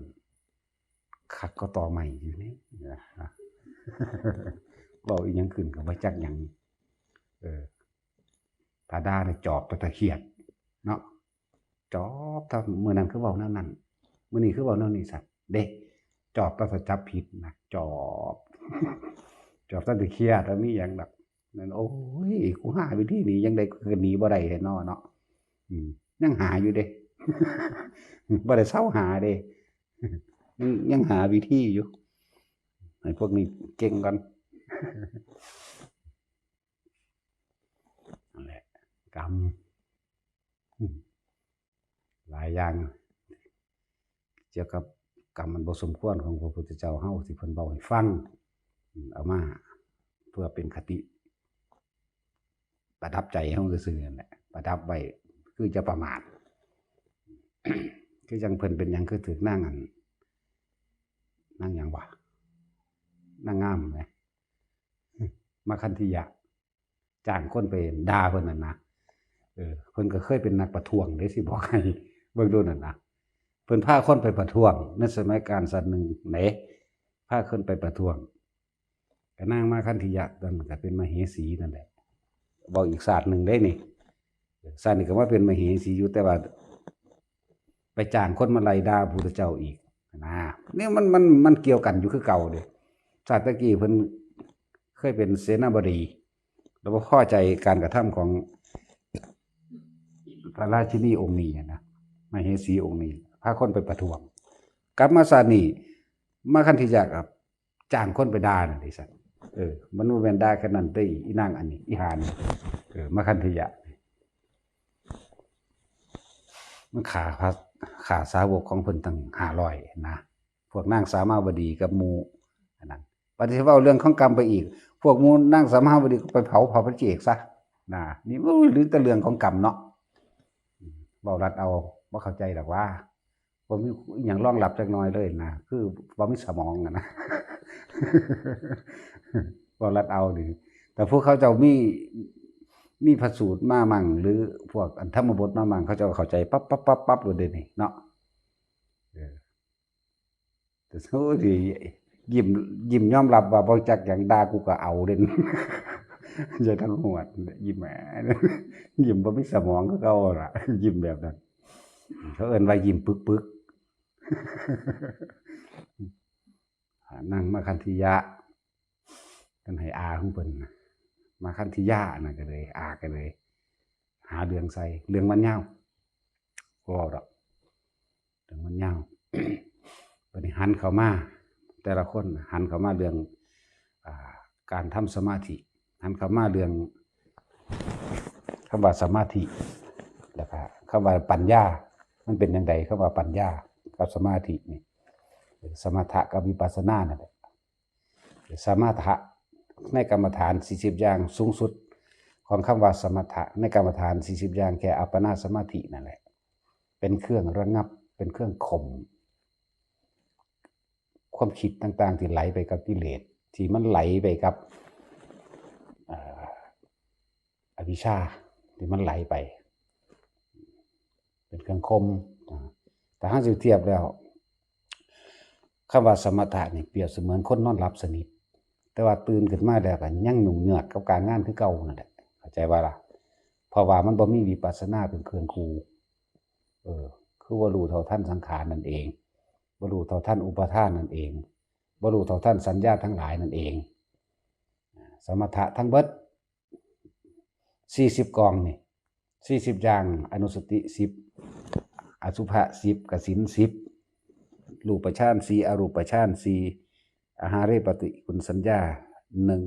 คักก็ต่อใหม่อยู่นี่นะ เว้าอีหยังขึ้นก็บ่จักหยัง เออ ถ้าด่าเนี่ยจอบตะเขียด เนาะ จอบ ถ้ามื้อนั้นคือเว้าแนวนั้น มื้อนี้คือเว้าแนวนี้ สัตว์เด้ จอบ ถ้าจับผิดนะ จอบ จอบ ถ้าตะเขียด ถ้ามีหยังดอก นั่น โอ้ย กูหาวิธีหนียังได๋ กูก็หนีบ่ได้แท้เนาะ เนาะ อืม ยังหาอยู่เด้ บ่ได้เซาหาเด้ ยัง ยังหาวิธีอยู่ ให้พวกนี้เก่งก่อน นั่นแหละ กรรม อืม หลายอย่าง เกี่ยวกับกรรมอันบ่สมควรของพระพุทธเจ้าเฮา ที่เพิ่นเว้าให้ฟัง อืม เอามาเพื่อเป็นคติ ประดับใจเฮาซื่อๆนั่นแหละ ประดับไว้ คืออย่าประมาท คือจั่งเพิ่นเป็นหยังคือถืกนางอัน นางหยังวะ นางงามแหม มาคันธิยะ จ้างคนไปด่าเพิ่นนั่นนะ เออ เพิ่นก็เคยเป็นนักประท้วงเด้ สิบอกให้ เบิ่งดูนั่นนะ เพิ่นพาคนไปประท้วง ในสมัยกาลชาติหนึ่งเด้ พาคนไปประท้วง ก็นางมาคันธิยะนั่นก็เป็นมเหสีนั่นแหละ เว้าอีกชาติหนึ่งเด้นี่ ชาตินี้ก็มาเป็นมเหสีอยู่ แต่ว่า ไปจ้างคนมาไล่ด่าพระพุทธเจ้าอีกนะ นี่มัน มัน มันเกี่ยวกันอยู่คือเก่าเด้ ชาติตะกี้เพิ่นเคยเป็นเสนาบดี แล้วบ่พอใจการกระทำของพระราชินีองค์นี้นะ มเหสีองค์นี้ พาคนไปประท้วง กลับมาชาตินี้ มาคันธิยะก็จ้างคนไปด่านั่นเด้ ซั่น เออ มันบ่แม่นด่าแค่นั้นเด้ อีนางอันนี้ อีห่านี่ เออ มาคันธิยะ มันฆ่าพระ ฆ่าสาวกของเพิ่นตั้งห้าร้อยนะ พวกนางสามาวดีกับหมู่อันนั้น บัดนี้เว้าเรื่องของกรรมไปอีก พวกหมู่นางสามาวดีก็ไปเผาพระปัจเจกซะนะ นี่ โอ้ย หรือแต่เรื่องของกรรมเนาะ เว้าลัดเอา บ่เข้าใจดอกว่า บ่มีอิหยังรองรับจักหน่อยเลยนะ คือบ่มีสมองอะนะ เว้าลัดเอานี่ แต่พวกเขาเจ้ามี มีพระสูตรมามั่ง หรือพวกอันธรรมบทมามั่ง เขาเจ้าเข้าใจปั๊บปั๊บปั๊บปั๊บเลยเด้นี่เนาะ เออ แต่โอ้ย ยิ้ม ยิ้มยอมรับว่าบ่จักหยัง ด่ากูก็เอาเด่น อย่าทั้งหวด ยิ้มแหม ยิ้มบ่มีสมองคือเก่าล่ะ ยิ้มแบบนั้น เขาเอิ้นว่ายิ้มปึกๆ นั่งมาคันธิยะ เพิ่นให้อาของเพิ่นนะ มาคันธิยะนั่นก็เลย อาก็เลย หาเรื่องใส่ เรื่องมันยาว บ่เว้าดอก เรื่องมันยาว บัดนี้หันเข้ามา แต่ละคนหันเข้ามาเรื่อง อ่า การทำสมาธิ หันเข้ามาเรื่องคำว่าสมาธิ แล้วก็คำว่าปัญญา มันเป็นจั่งใด คำว่าปัญญากับสมาธินี่ สมถะกับวิปัสสนานั่นแหละ สมถะในกรรมฐานสี่สิบอย่าง สูงสุดของคำว่าสมถะในกรรมฐานสี่สิบอย่าง แค่อัปปนาสมาธินั่นแหละ เป็นเครื่องระงับ เป็นเครื่องข่ม ความคิดต่างๆ ที่ไหลไปกับกิเลส ที่มันไหลไปกับ เอ่อ อวิชชา ที่มันไหลไป เป็นเครื่องข่ม อ่า แต่ถ้าสิเทียบแล้ว คำว่าสมถะนี่เปรียบเสมือนคนนอนหลับสนิท แต่ว่าตื่นขึ้นมาแล้วก็ยังหยุ่งเหยิงกับการงานคือเก่านั่นแหละ เข้าใจบ่ล่ะ เพราะว่ามันบ่มีวิปัสสนาเป็นเครื่องคู่ เออ คือบ่รู้เท่าทันสังขารนั่นเอง บ่รู้เท่าทันอุปาทานนั่นเอง บ่รู้เท่าทันสัญญาทั้งหลายนั่นเอง สมถะทั้งเบิด สี่สิบกองนี่ สี่สิบอย่าง อนุสติสิบ อสุภะสิบ กสิณสิบ รูปฌานสี่ อรูปฌานสี่ อาหาเรปฏิกูลสัญญาหนึ่ง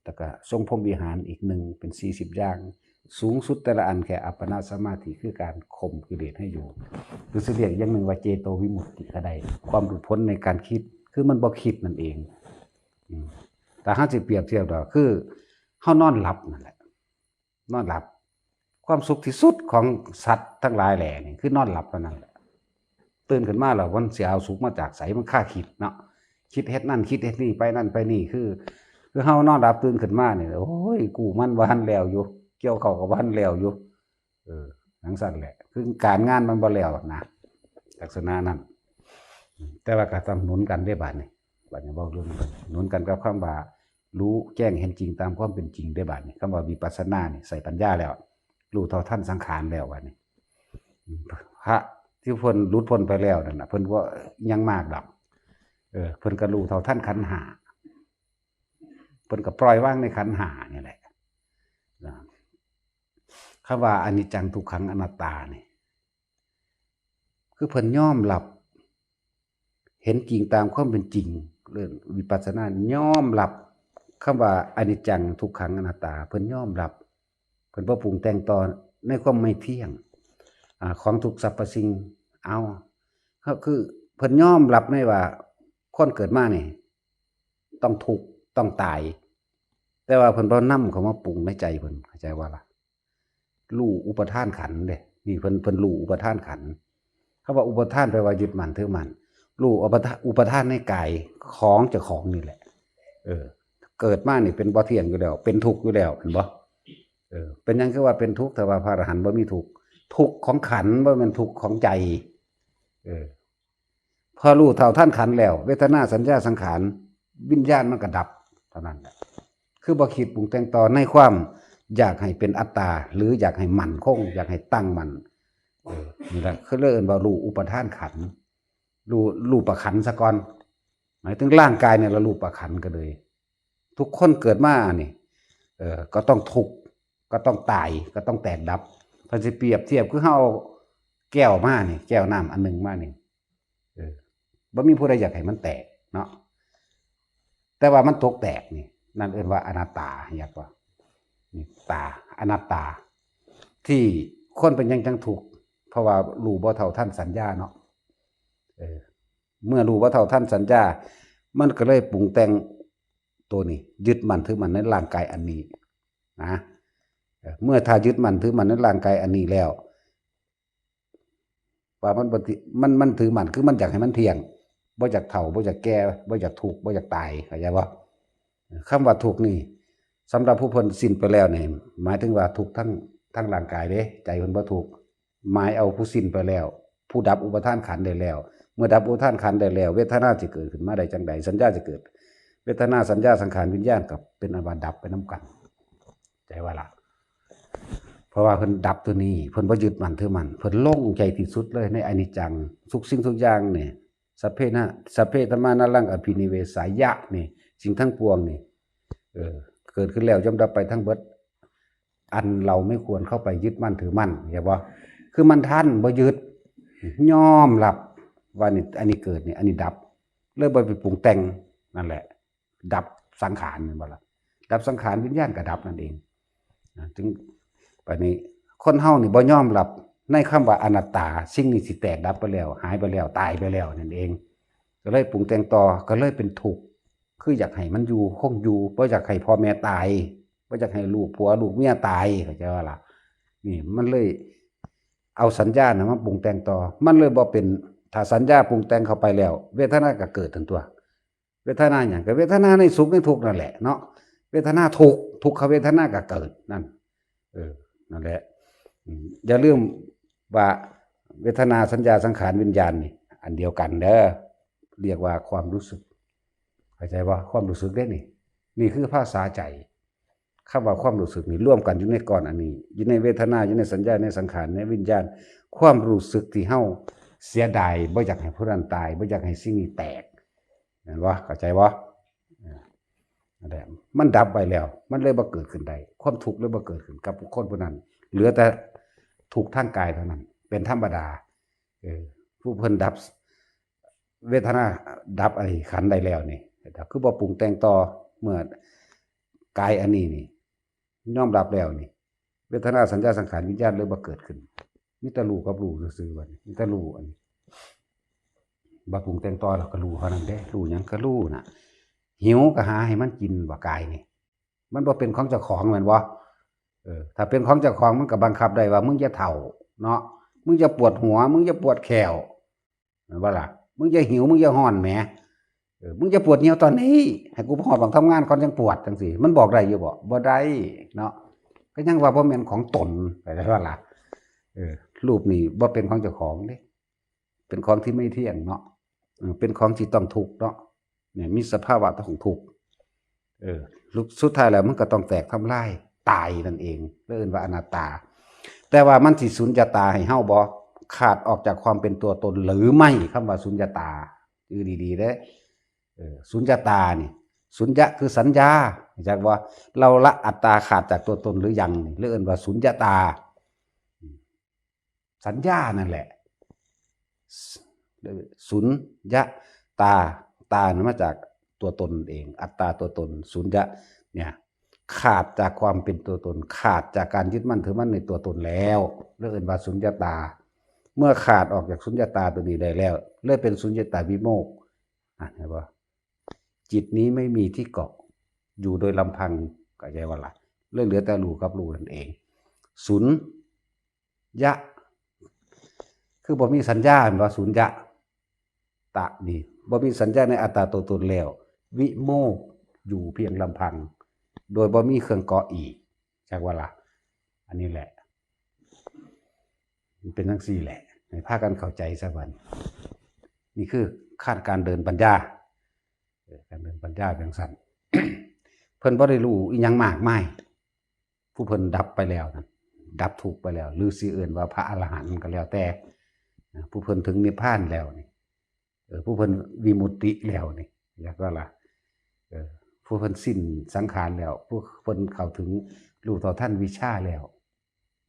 แล้วก็ทรงพรหมวิหารอีกหนึ่ง เป็นสี่สิบอย่าง สูงสุดแต่ละอันแค่อัปปนาสมาธิ คือการข่มกิเลสให้อยู่ หรือสิเรียกอย่างหนึ่งว่าเจโตวิมุตติก็ได้ ความหลุดพ้นในการคิด คือมันบ่คิดนั่นเอง อืม แต่เฮาสิเปรียบเทียบดอก คือเฮานอนหลับนั่นแหละ นอนหลับ ความสุขที่สุดของสัตว์ทั้งหลายแหล่นี่คือนอนหลับเท่านั้นแหละ ตื่นขึ้นมาแล้วมันสิเอาสุขมาจากไส มันคาคิดเนาะ คิดเฮ็ดนั่นคิดเฮ็ดนี่ ไปนั่นไปนี่ คือ คือเฮานอนหลับตื่นขึ้นมานี่ โอ้ย กู้มันบ่ทันแล้วอยู่ เกี่ยวข้าวก็บ่ทันแล้วอยู่ เออ จั่งซั้นแหละ คือการงานมันบ่แล้วนะ ลักษณะนั้น แต่ว่าก็ต้องหนุนกันเด้บาดนี้ บาดนี้เว้าเรื่องหนุนกันกับคำว่า รู้แจ้งเห็นจริงตามความเป็นจริงเด้บาดนี้ คำว่าวิปัสสนานี่ใส่ปัญญาแล้ว รู้เท่าทันสังขารแล้วบาดนี้ พระที่เพิ่นหลุดพ้นไปแล้วนั่นน่ะ เพิ่นบ่ยังมากดอก เออ เพิ่นก็รู้เท่าทันขันธ์ห้า เพิ่นก็ปล่อยวางในขันธ์ห้านี่แหละนะ คำว่าอนิจจังทุกขังอนัตตานี่ คือเพิ่นยอมรับ เห็นจริงตามความเป็นจริง เรื่องวิปัสสนายอมรับคำว่าอนิจจังทุกขังอนัตตา เพิ่นยอมรับ เพิ่นบ่ปรุงแต่งต่อในความไม่เที่ยง อ่า ของทุกสรรพสิ่ง เอา ก็คือเพิ่นยอมรับในว่าคนเกิดมานี่ ต้องทุกข์ ต้องตาย แต่ว่าเพิ่นบ่นำเข้ามาปรุงในใจเพิ่น เข้าใจบ่ล่ะ รู้อุปาทานขันธ์เด้ นี่เพิ่น เพิ่นรู้อุปาทานขันธ์ คำว่าอุปาทานแปลว่ายึดมั่นถือมั่น รู้อุปาทาน อุปาทานในกายของเจ้าของนี่แหละ เออ เกิดมานี่เป็นบ่เที่ยงอยู่แล้ว เป็นทุกข์อยู่แล้ว เห็นบ่ เออ เป็นหยังคือว่าเป็นทุกข์ แต่ว่าพระอรหันต์บ่มีทุกข์ ทุกข์ของขันธ์ บ่แม่นทุกข์ของใจ เออ พอรู้เท่าทันขันธ์แล้ว เวทนา สัญญา สังขาร วิญญาณมันก็ดับเท่านั้นแหละ คือบ่คิดปรุงแต่งต่อในความอยากให้เป็นอัตตา หรืออยากให้มั่นคง อยากให้ตั้งมั่น เออ นี่แหละ คือเรียกว่ารู้อุปาทานขันธ์ รู้ รูปขันธ์ซะก่อน หมายถึงร่างกายเนี่ยละรูปขันธ์ก็เลย ทุกคนเกิดมานี่ เออ ก็ต้องทุกข์ ก็ต้องตาย ก็ต้องแตกดับ ถ้าสิเปรียบเทียบคือเฮาเอาแก้วมานี่ แก้วน้ำอันหนึ่งมานี่ เออ บ่มีผู้ใดอยากให้มันแตกเนาะ แต่ว่ามันตกแตกนี่ นั่นเอิ้นว่าอนัตตา อยากว่า นี่ตา อนัตตา ที่คนเป็นหยังจังทุกข์ เพราะว่ารู้บ่เท่าทันสัญญาเนาะ เออ เมื่อรู้บ่เท่าทันสัญญา มันก็เลยปรุงแต่งตัวนี้ ยึดมั่นถือมั่นในร่างกายอันนี้นะ เออ เมื่อถ้ายึดมั่นถือมั่นในร่างกายอันนี้แล้ว ว่ามันบ่ถือ มัน มันถือมั่น คือมันอยากให้มันเที่ยง บ่อยากเฒ่า บ่อยากแก่ บ่อยากทุกข์ บ่อยากตาย เข้าใจบ่ คำว่าทุกข์นี่ สำหรับผู้เพิ่นสิ้นไปแล้วนี่ หมายถึงว่าทุกข์ทั้ง ทั้งร่างกายเด้ ใจเพิ่นบ่ทุกข์ หมายเอาผู้สิ้นไปแล้ว ผู้ดับอุปาทานขันธ์ได้แล้ว เมื่อดับอุปาทานขันธ์ได้แล้ว เวทนาสิเกิดขึ้นมาได้จั่งใด สัญญาสิเกิด เวทนา สัญญา สังขาร วิญญาณ ก็เป็นอันว่าดับไปนำกัน ใจว่าล่ะ เพราะว่าเพิ่นดับตัวนี้ เพิ่นบ่ยึดมั่นถือมั่น เพิ่นโล่งใจที่สุดเลยในอนิจจัง ทุกสิ่งทุกอย่างนี่ สัพเพนะ สัพเพธัมมานัลลังอภินิเวสายะนี่ สิ่งทั้งปวงนี่ เออ เกิดขึ้นแล้วย่อมดับไปทั้งเบิด อันเราไม่ควรเข้าไปยึดมั่นถือมั่น เข้าใจบ่ คือมันทันบ่ยึด ยอมรับว่านี่ อันนี้เกิดนี่ อันนี้ดับ เลยบ่ไปปรุงแต่ง นั่นแหละ ดับสังขาร แม่นบ่ล่ะ ดับสังขาร วิญญาณก็ดับนั่นเอง นะ ถึง บัดนี้ คนเฮานี่บ่ยอมรับในคำว่าอนัตตา สิ่งนี้สิแตกดับไปแล้ว หายไปแล้ว ตายไปแล้วนั่นเอง ก็เลยปรุงแต่งต่อ ก็เลยเป็นทุกข์ คืออยากให้มันอยู่ คงอยู่ บ่อยากให้พ่อแม่ตาย บ่อยากให้ลูกผัวลูกเมียตาย เข้าใจบ่ล่ะ นี่มันเลยเอาสัญญาน่ะมาปรุงแต่งต่อ มันเลยบ่เป็น ถ้าสัญญาปรุงแต่งเข้าไปแล้ว เวทนาก็เกิดทันตัว เวทนาหยัง ก็เวทนาในสุขในทุกข์นั่นแหละเนาะ เวทนาทุกข์ ทุกขเวทนาก็เกิดนั่น เออ นั่นแหละ อืม อย่าลืมว่าเวทนา สัญญา สังขาร วิญญาณนี่ อันเดียวกันเด้อ เรียกว่าความรู้สึก เข้าใจบ่ ความรู้สึกเด้นี่ นี่คือภาษาใจ คำว่าความรู้สึกนี่รวมกันอยู่ในก้อนอันนี้ อยู่ในเวทนา อยู่ในสัญญา ในสังขาร ในวิญญาณ ความรู้สึกที่เฮาเสียดาย บ่อยากให้ผู้นั้นตาย บ่อยากให้สิ่งนี้แตก แม่นบ่ เข้าใจบ่ อ่า นั่นแหละ มันดับไปแล้ว มันเลยบ่เกิดขึ้นได้ ความทุกข์เลยบ่เกิดขึ้นกับบุคคลผู้นั้น เหลือแต่ทุกข์ทางกายเท่านั้น เป็นธรรมดา เออ ผู้เพิ่นดับ เวทนา ดับไอ้ขันธ์ได้แล้วนี่ คือบ่ปรุงแต่งต่อ เมื่อกายอันนี้นี่ ยอมรับแล้วนี่ เวทนา สัญญา สังขาร วิญญาณเลยบ่เกิดขึ้น มีแต่รู้กับรู้ซื่อๆ บัดนี้ มีแต่รู้อันนี้ บ่ปรุงแต่งต่อแล้วก็รู้เท่านั้นเด้ รู้หยังก็รู้น่ะ หิวก็หาให้มันกิน บ่ กายนี่ มันบ่เป็นของเจ้าของแม่นบ่ เออ ถ้าเป็นของเจ้าของมันก็บังคับได้ว่ามึงอย่าเฒ่าเนาะ มึงอย่าปวดหัว มึงอย่าปวดแข้ว แม่นบ่ล่ะ? มึงอย่าหิว มึงอย่าฮ้อนแหม เออ มึงอย่าปวดเหี่ยวตอนนี้ ให้กูไปฮอดหม่องทำงานก่อนจั่งปวดจั่งซี้ มันบอกได้อยู่บ่? บ่ได้เนาะ ก็ยังว่าบ่แม่นของตน ไปแล้วล่ะ เออ รูปนี่บ่เป็นของเจ้าของเด้ เป็นของที่ไม่เที่ยงเนาะ เออ เป็นของที่ต้องทุกข์เนาะ เนี่ย มีสภาวะต้องทุกข์ เออ สุดท้ายแล้วมันก็ต้องแตกทำลาย ตายนั่นเอง เรียกว่าอนัตตา แต่ว่ามันสิสุญญตาให้เฮาบ่? ขาดออกจากความเป็นตัวตนหรือไม่ คำว่าสุญญตา คือดีๆเด้ เออ สุญญตานี่ สุญญะคือสัญญา จักว่า เราละอัตตาขาดจากตัวตนหรือยังนี่ เรียกว่าสุญญตา สัญญานั่นแหละ สุญญตา ตาเนี่ยมาจากตัวตนเอง อัตตาตัวตน สุญญะเนี่ย ขาดจากความเป็นตัวตน ขาดจากการยึดมั่นถือมั่นในตัวตนแล้ว เรียกว่าสุญญตา เมื่อขาดออกจากสุญญตาตัวนี้ได้แล้ว เลยเป็นสุญญตาวิโมกข์ อ่ะ เห็นบ่? จิตนี้ไม่มีที่เกาะ อยู่โดยลำพัง ก็ใช่ว่าละ เลยเหลือแต่รู้กับรู้นั่นเอง สุญญะ คือบ่มีสัญญา เห็นบ่? สุญญะ ตะนี่ บ่มีสัญญาในอัตตาตัวตนแล้ว วิโมกข์ อยู่เพียงลำพัง โดยบ่มีเครื่องเกาะอีก จักว่าละ อันนี้แหละ มันเป็นจั่งซี้แหละ ให้พากันเข้าใจซะบัดนี้ นี่คือขั้นการเดินปัญญา เออ การเดินปัญญาเป็นจั่งซั้น เพิ่นบ่ได้รู้อิหยังมากมาย ผู้เพิ่นดับไปแล้วนั่น ดับทุกข์ไปแล้ว หรือสิเอิ้นว่าพระอรหันต์ก็แล้วแต่ นะ ผู้เพิ่นถึงนิพพานแล้วนี่ เออ ผู้เพิ่นวิมุตติแล้วนี่ จักว่าละ เออ ผู้เพิ่นสิ้นสังขารแล้ว ผู้เพิ่นเข้าถึงรู้เท่าทันวิชชาแล้ว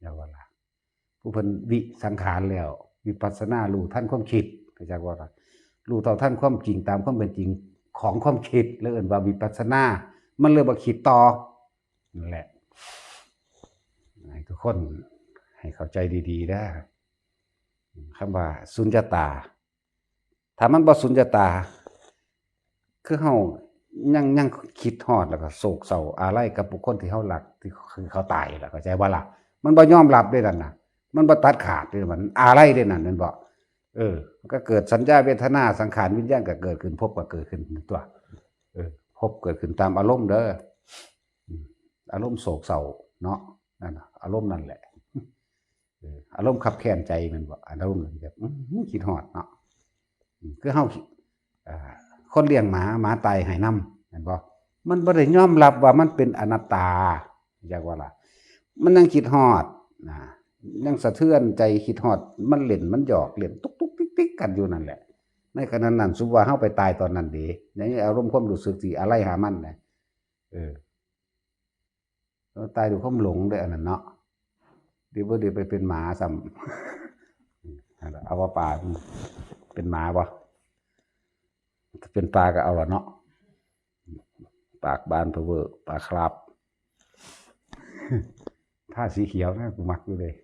จักว่าละ ผู้เพิ่นวิสังขารแล้ว วิปัสสนารู้ทันความคิด จักว่าละ รู้เท่าทันความจริงตามความเป็นจริงของความคิด แล้วเอิ้นว่าวิปัสสนา มันเลยบ่คิดต่อ นั่นแหละ ให้ทุกคนให้เข้าใจดีๆเด้อ คำว่าสุญญตา ถ้ามันบ่สุญญตา คือเฮายัง ยังคิดฮอดแล้วก็โศกเศร้าอาลัยกับบุคคลที่เฮารัก ที่คือเขาตายล่ะ เข้าใจบ่ล่ะ? มันบ่ยอมรับเด้นั่นน่ะ มันบ่ตัดขาดเด้ มันอาลัยเด้นั่น แม่นบ่? เออ ก็เกิดสัญญาเวทนาสังขารวิญญาณก็เกิดขึ้น ภพก็เกิดขึ้นตัว เออ ภพเกิดขึ้นตามอารมณ์เด้อ อืม อารมณ์โศกเศร้าเนาะ นั่นน่ะ อารมณ์นั่นแหละ เออ อารมณ์คับแค้นใจแม่นบ่? อารมณ์แบบ อื้อหือ คิดฮอดเนาะ อืม คือเฮา อ่า คนเลี้ยงหมา หมาตายไห้นำ แม่นบ่? มันบ่ได้ยอมรับว่ามันเป็นอนัตตา จักว่าล่ะ มันยังคิดฮอด นะ ยังสะเทือนใจคิดฮอด มันเล่น มันหยอกเล่น ตุ๊กตุ๊กติ๊กติ๊กกันอยู่นั่นแหละ ในขณะนั้น สมมุติว่าเฮาไปตายตอนนั้นเด้ ในอารมณ์ความรู้สึกที่อาลัยหามันนะ เออ ตายด้วยความหลงเด้ออันนั้นเนาะ ดีบ่ดีไปเป็นหมาซ้ำ นั่นล่ะ เอาว่าปลาเป็นหมาบ่ ถ้าเป็นปลาก็เอาละเนาะ ปากบานเพอเวอร์ ปลาคราบ ทาสีเขียวนะ กูมักอยู่เลย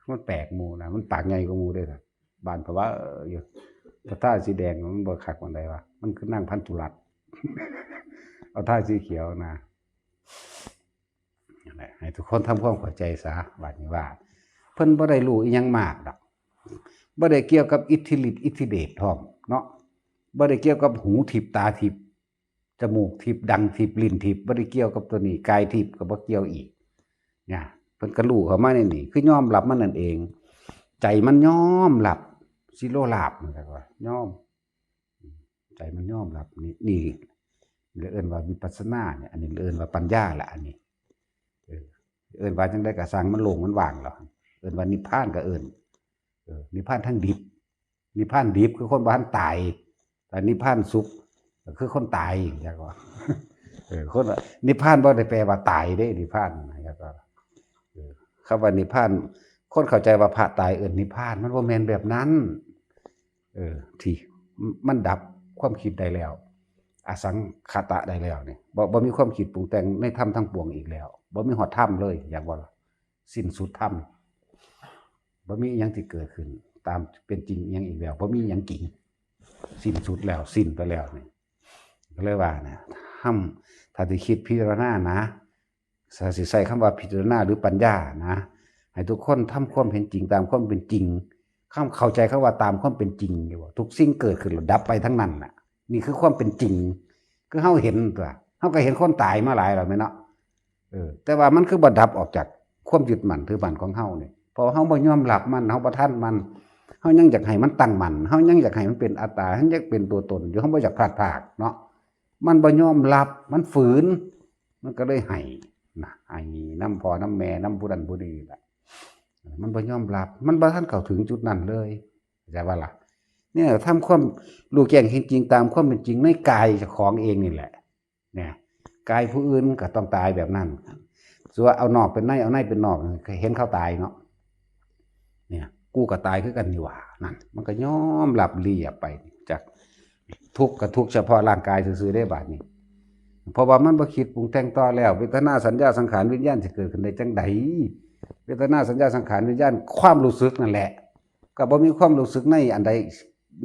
มันแปลกหมู่นะ มันปากใหญ่กว่าหมู่เด้อ บานเพราะว่า เออ อยู่ ถ้าทาสีแดงมันบ่คักปานใดวะ มันคือนางพันธุรัตน์ เอาทาสีเขียวนะ นั่นแหละ ให้ทุกคนทำความเข้าใจซะ บัดนี้ว่า เพิ่นบ่ได้รู้อิหยังมากดอก บ่ได้เกี่ยวกับอิทธิฤทธิ์อิทธิเดชพร้อมเนาะ บ่ได้เกี่ยวกับหูทิพย์ตาทิพย์ จมูกทิพย์ดังทิพย์ลิ้นทิพย์ บ่ได้เกี่ยวกับตัวนี้ กายทิพย์ก็บ่เกี่ยวอีก เนี่ย เพิ่นก็รู้เข้ามาในนี่ คือยอมรับมันนั่นเอง ใจมันยอมรับ สิโลลาภ มันก็ว่ายอม ใจมันยอมรับ นี่ นี่เรียกเอิ้นว่าวิปัสสนาเนี่ย อันนี้เอิ้นว่าปัญญาละ อันนี้ เออ เอิ้นว่าจั่งใดก็ซ่าง มันโล่งมันว่างแล้ว เอิ้นว่านิพพานก็เอิ้น เออ นิพพานทางดิบ นิพพานดิบคือคนบ่ทันตาย แต่นิพพานสุขก็คือคนตาย จักว่า เออ คน นิพพานบ่ได้แปลว่าตายเด้ นิพพานนะ จักว่า เออ คำว่านิพพาน คนเข้าใจว่าพระตายเอิ้นนิพพาน มันบ่แม่นแบบนั้น เออ ที่มันดับความคิดได้แล้ว อสังขตะได้แล้วนี่ บ่ บ่มีความคิดปรุงแต่งในธรรมทั้งปวงอีกแล้ว บ่มีฮอดธรรมเลย จักว่าล่ะ สิ้นสุดธรรม บ่มีอิหยังที่เกิดขึ้นตามเป็นจริงอิหยังอีกแล้ว บ่มีอิหยังจริง สิ้นสุดแล้ว สิ้นไปแล้วนี่ ก็เลยว่านะ ธรรม ถ้าสิคิดพิจารณานะ ถ้าสิใช้คำว่าพิจารณาหรือปัญญานะ ให้ทุกคนทำความเห็นจริงตามความเป็นจริง ความเข้าใจคำว่าตามความเป็นจริงอยู่บ่ ทุกสิ่งเกิดขึ้นแล้วดับไปทั้งนั้นน่ะ นี่คือความเป็นจริง คือเฮาเห็นตัว เฮาก็เห็นคนตายมาหลายแล้วแม่นเนาะ เออ แต่ว่ามันคือบ่ดับออกจากความยึดมั่นถือมั่นของเฮานี่ เพราะเฮาบ่ยอมรับมัน เฮาบ่ทันมัน เฮายังอยากให้มันตั้งมั่น เฮายังอยากให้มันเป็นอัตตา เฮายังเป็นตัวตนอยู่ เฮาบ่อยากพลัดพรากเนาะ มันบ่ยอมรับ มันฝืน มันก็เลยไห้นะ ไห้นำพ่อนำแม่ นำผู้นั้นผู้นี้ล่ะ มันบ่ยอมรับ มันบ่ทันเข้าถึงจุดนั้นเลย เข้าใจบ่ล่ะ เนี่ย ทำความรู้แจ้งเห็นจริงตามความเป็นจริงในกายเจ้าของเองนี่แหละ เนี่ย กายผู้อื่นก็ต้องตายแบบนั้น ส่วนเอานอกเป็นใน เอาในเป็นนอก เห็นเขาตายเนาะ เนี่ย กูก็ตายคือกันนี่หว่า นั่น มันก็ยอมรับเลียไป จากทุกข์ก็ทุกข์เฉพาะร่างกายซื่อๆ ได้บาดนี้ เพราะว่ามันบ่คิดปรุงแต่งต่อแล้ว เวทนา สัญญา สังขาร วิญญาณสิเกิดขึ้นได้จังใด เวทนา สัญญา สังขาร วิญญาณ ความรู้สึกนั่นแหละ ก็บ่มีความรู้สึกในอันใด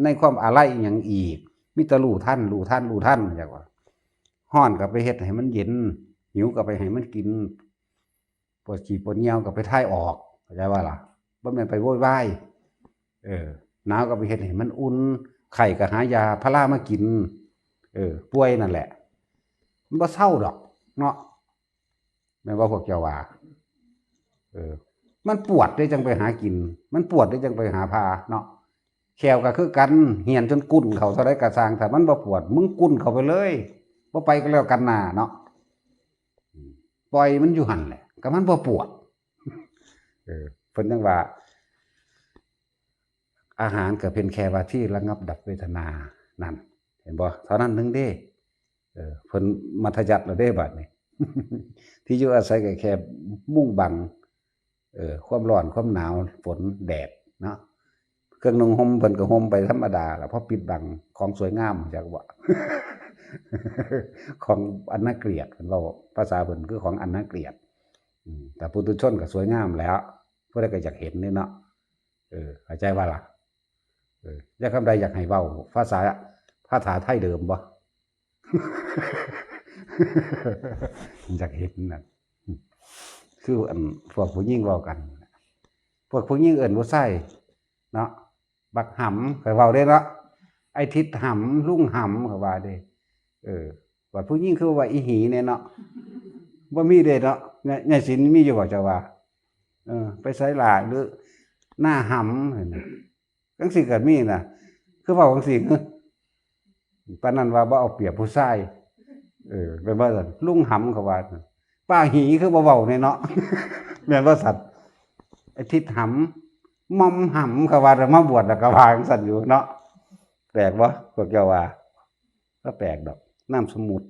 ในความอาลัยอิหยังอีก มีแต่รู้ทัน รู้ทัน รู้ทัน จักว่า ร้อนก็ไปเฮ็ดให้มันเย็น หิวก็ไปให้มันกิน ปวดขี้ปวดเยี่ยวก็ไปถ่ายออก เข้าใจบ่ล่ะ บ่แม่นไปโวยวาย เออ หนาวก็ไปเฮ็ดให้มันอุ่น ไข้ก็หายาพารามากิน เออ ป่วยนั่นแหละ มันบ่เซาดอก เนาะ แม่นบ่พวกเจ้าว่า เออ มันปวดเด้จั่งไปหากิน มันปวดเด้จั่งไปหาพาเนาะ แข้วก็คือกัน เหี่ยนจนกุ้นเข้าเท่าใดก็ซ่าง ถ้ามันบ่ปวด มึงกุ้นเข้าไปเลย บ่ไปก็แล้วกันน่าเนาะ อืม ปล่อยมันอยู่หั่นแหละ ก็มันบ่ปวด เออ เพิ่นจั่งว่า อาหารก็เป็นแค่ว่าที่ระงับดับเวทนา นั่น เห็นบ่ เท่านั้นหนึ่งเด้ เออ เพิ่นมัธยัสถ์แล้วเด้บาดนี้ ที่อยู่อาศัยก็แค่มุงบัง เออ ความร้อน ความหนาว ฝน แดด เนาะ เครื่องนุ่งห่มเพิ่นก็ห่มไปธรรมดาล่ะ เพราะปิดบังของสวยงาม จักว่า ของอันน่าเกลียด เพิ่นเว้าภาษาเพิ่นคือของอันน่าเกลียด อืม แต่ปุถุชนก็สวยงามแหล้ว ผู้ใดก็อยากเห็นนี่เนาะ เออ เข้าใจบ่ล่ะ เออ ยายคำใดอยากให้เว้าภาษา ภาษาไทยเดิมบ่ อยากเห็นนั่น คืออันพวกผู้หญิงเว้ากัน พวกผู้หญิงเอิ้นผู้ชายเนาะ บักหำ ข้อยเว้าเด้เนาะ ไอ้ทิดหำ ลุงหำ ข้อยว่าเด้ เออ บัดผู้หญิงคือว่าอีหีแน่เนาะ บ่มีเด้เนาะ ยาย ยายศิลป์มีอยู่บ่เจ้าว่า เออ ไปไสล่ะ หรือหน้าหำ จั่งซี้ก็มีนะ คือเว้าจั่งซี้ ปานนั้นว่าบ่เอาเปรียบผู้ชาย เออ แม่นบ่ซั่น ลุงหำเขาว่า ป้าหีคือบ่เว้าแน่เนาะ แม่นบ่ซั่น ไอ้ทิดหำ ม่อมหำเขาว่า แต่มาบวชแล้วก็ว่าจั่งซั่นอยู่เนาะ แปลกบ่ พวกเจ้าว่า บ่แปลกดอก นามสมมุติ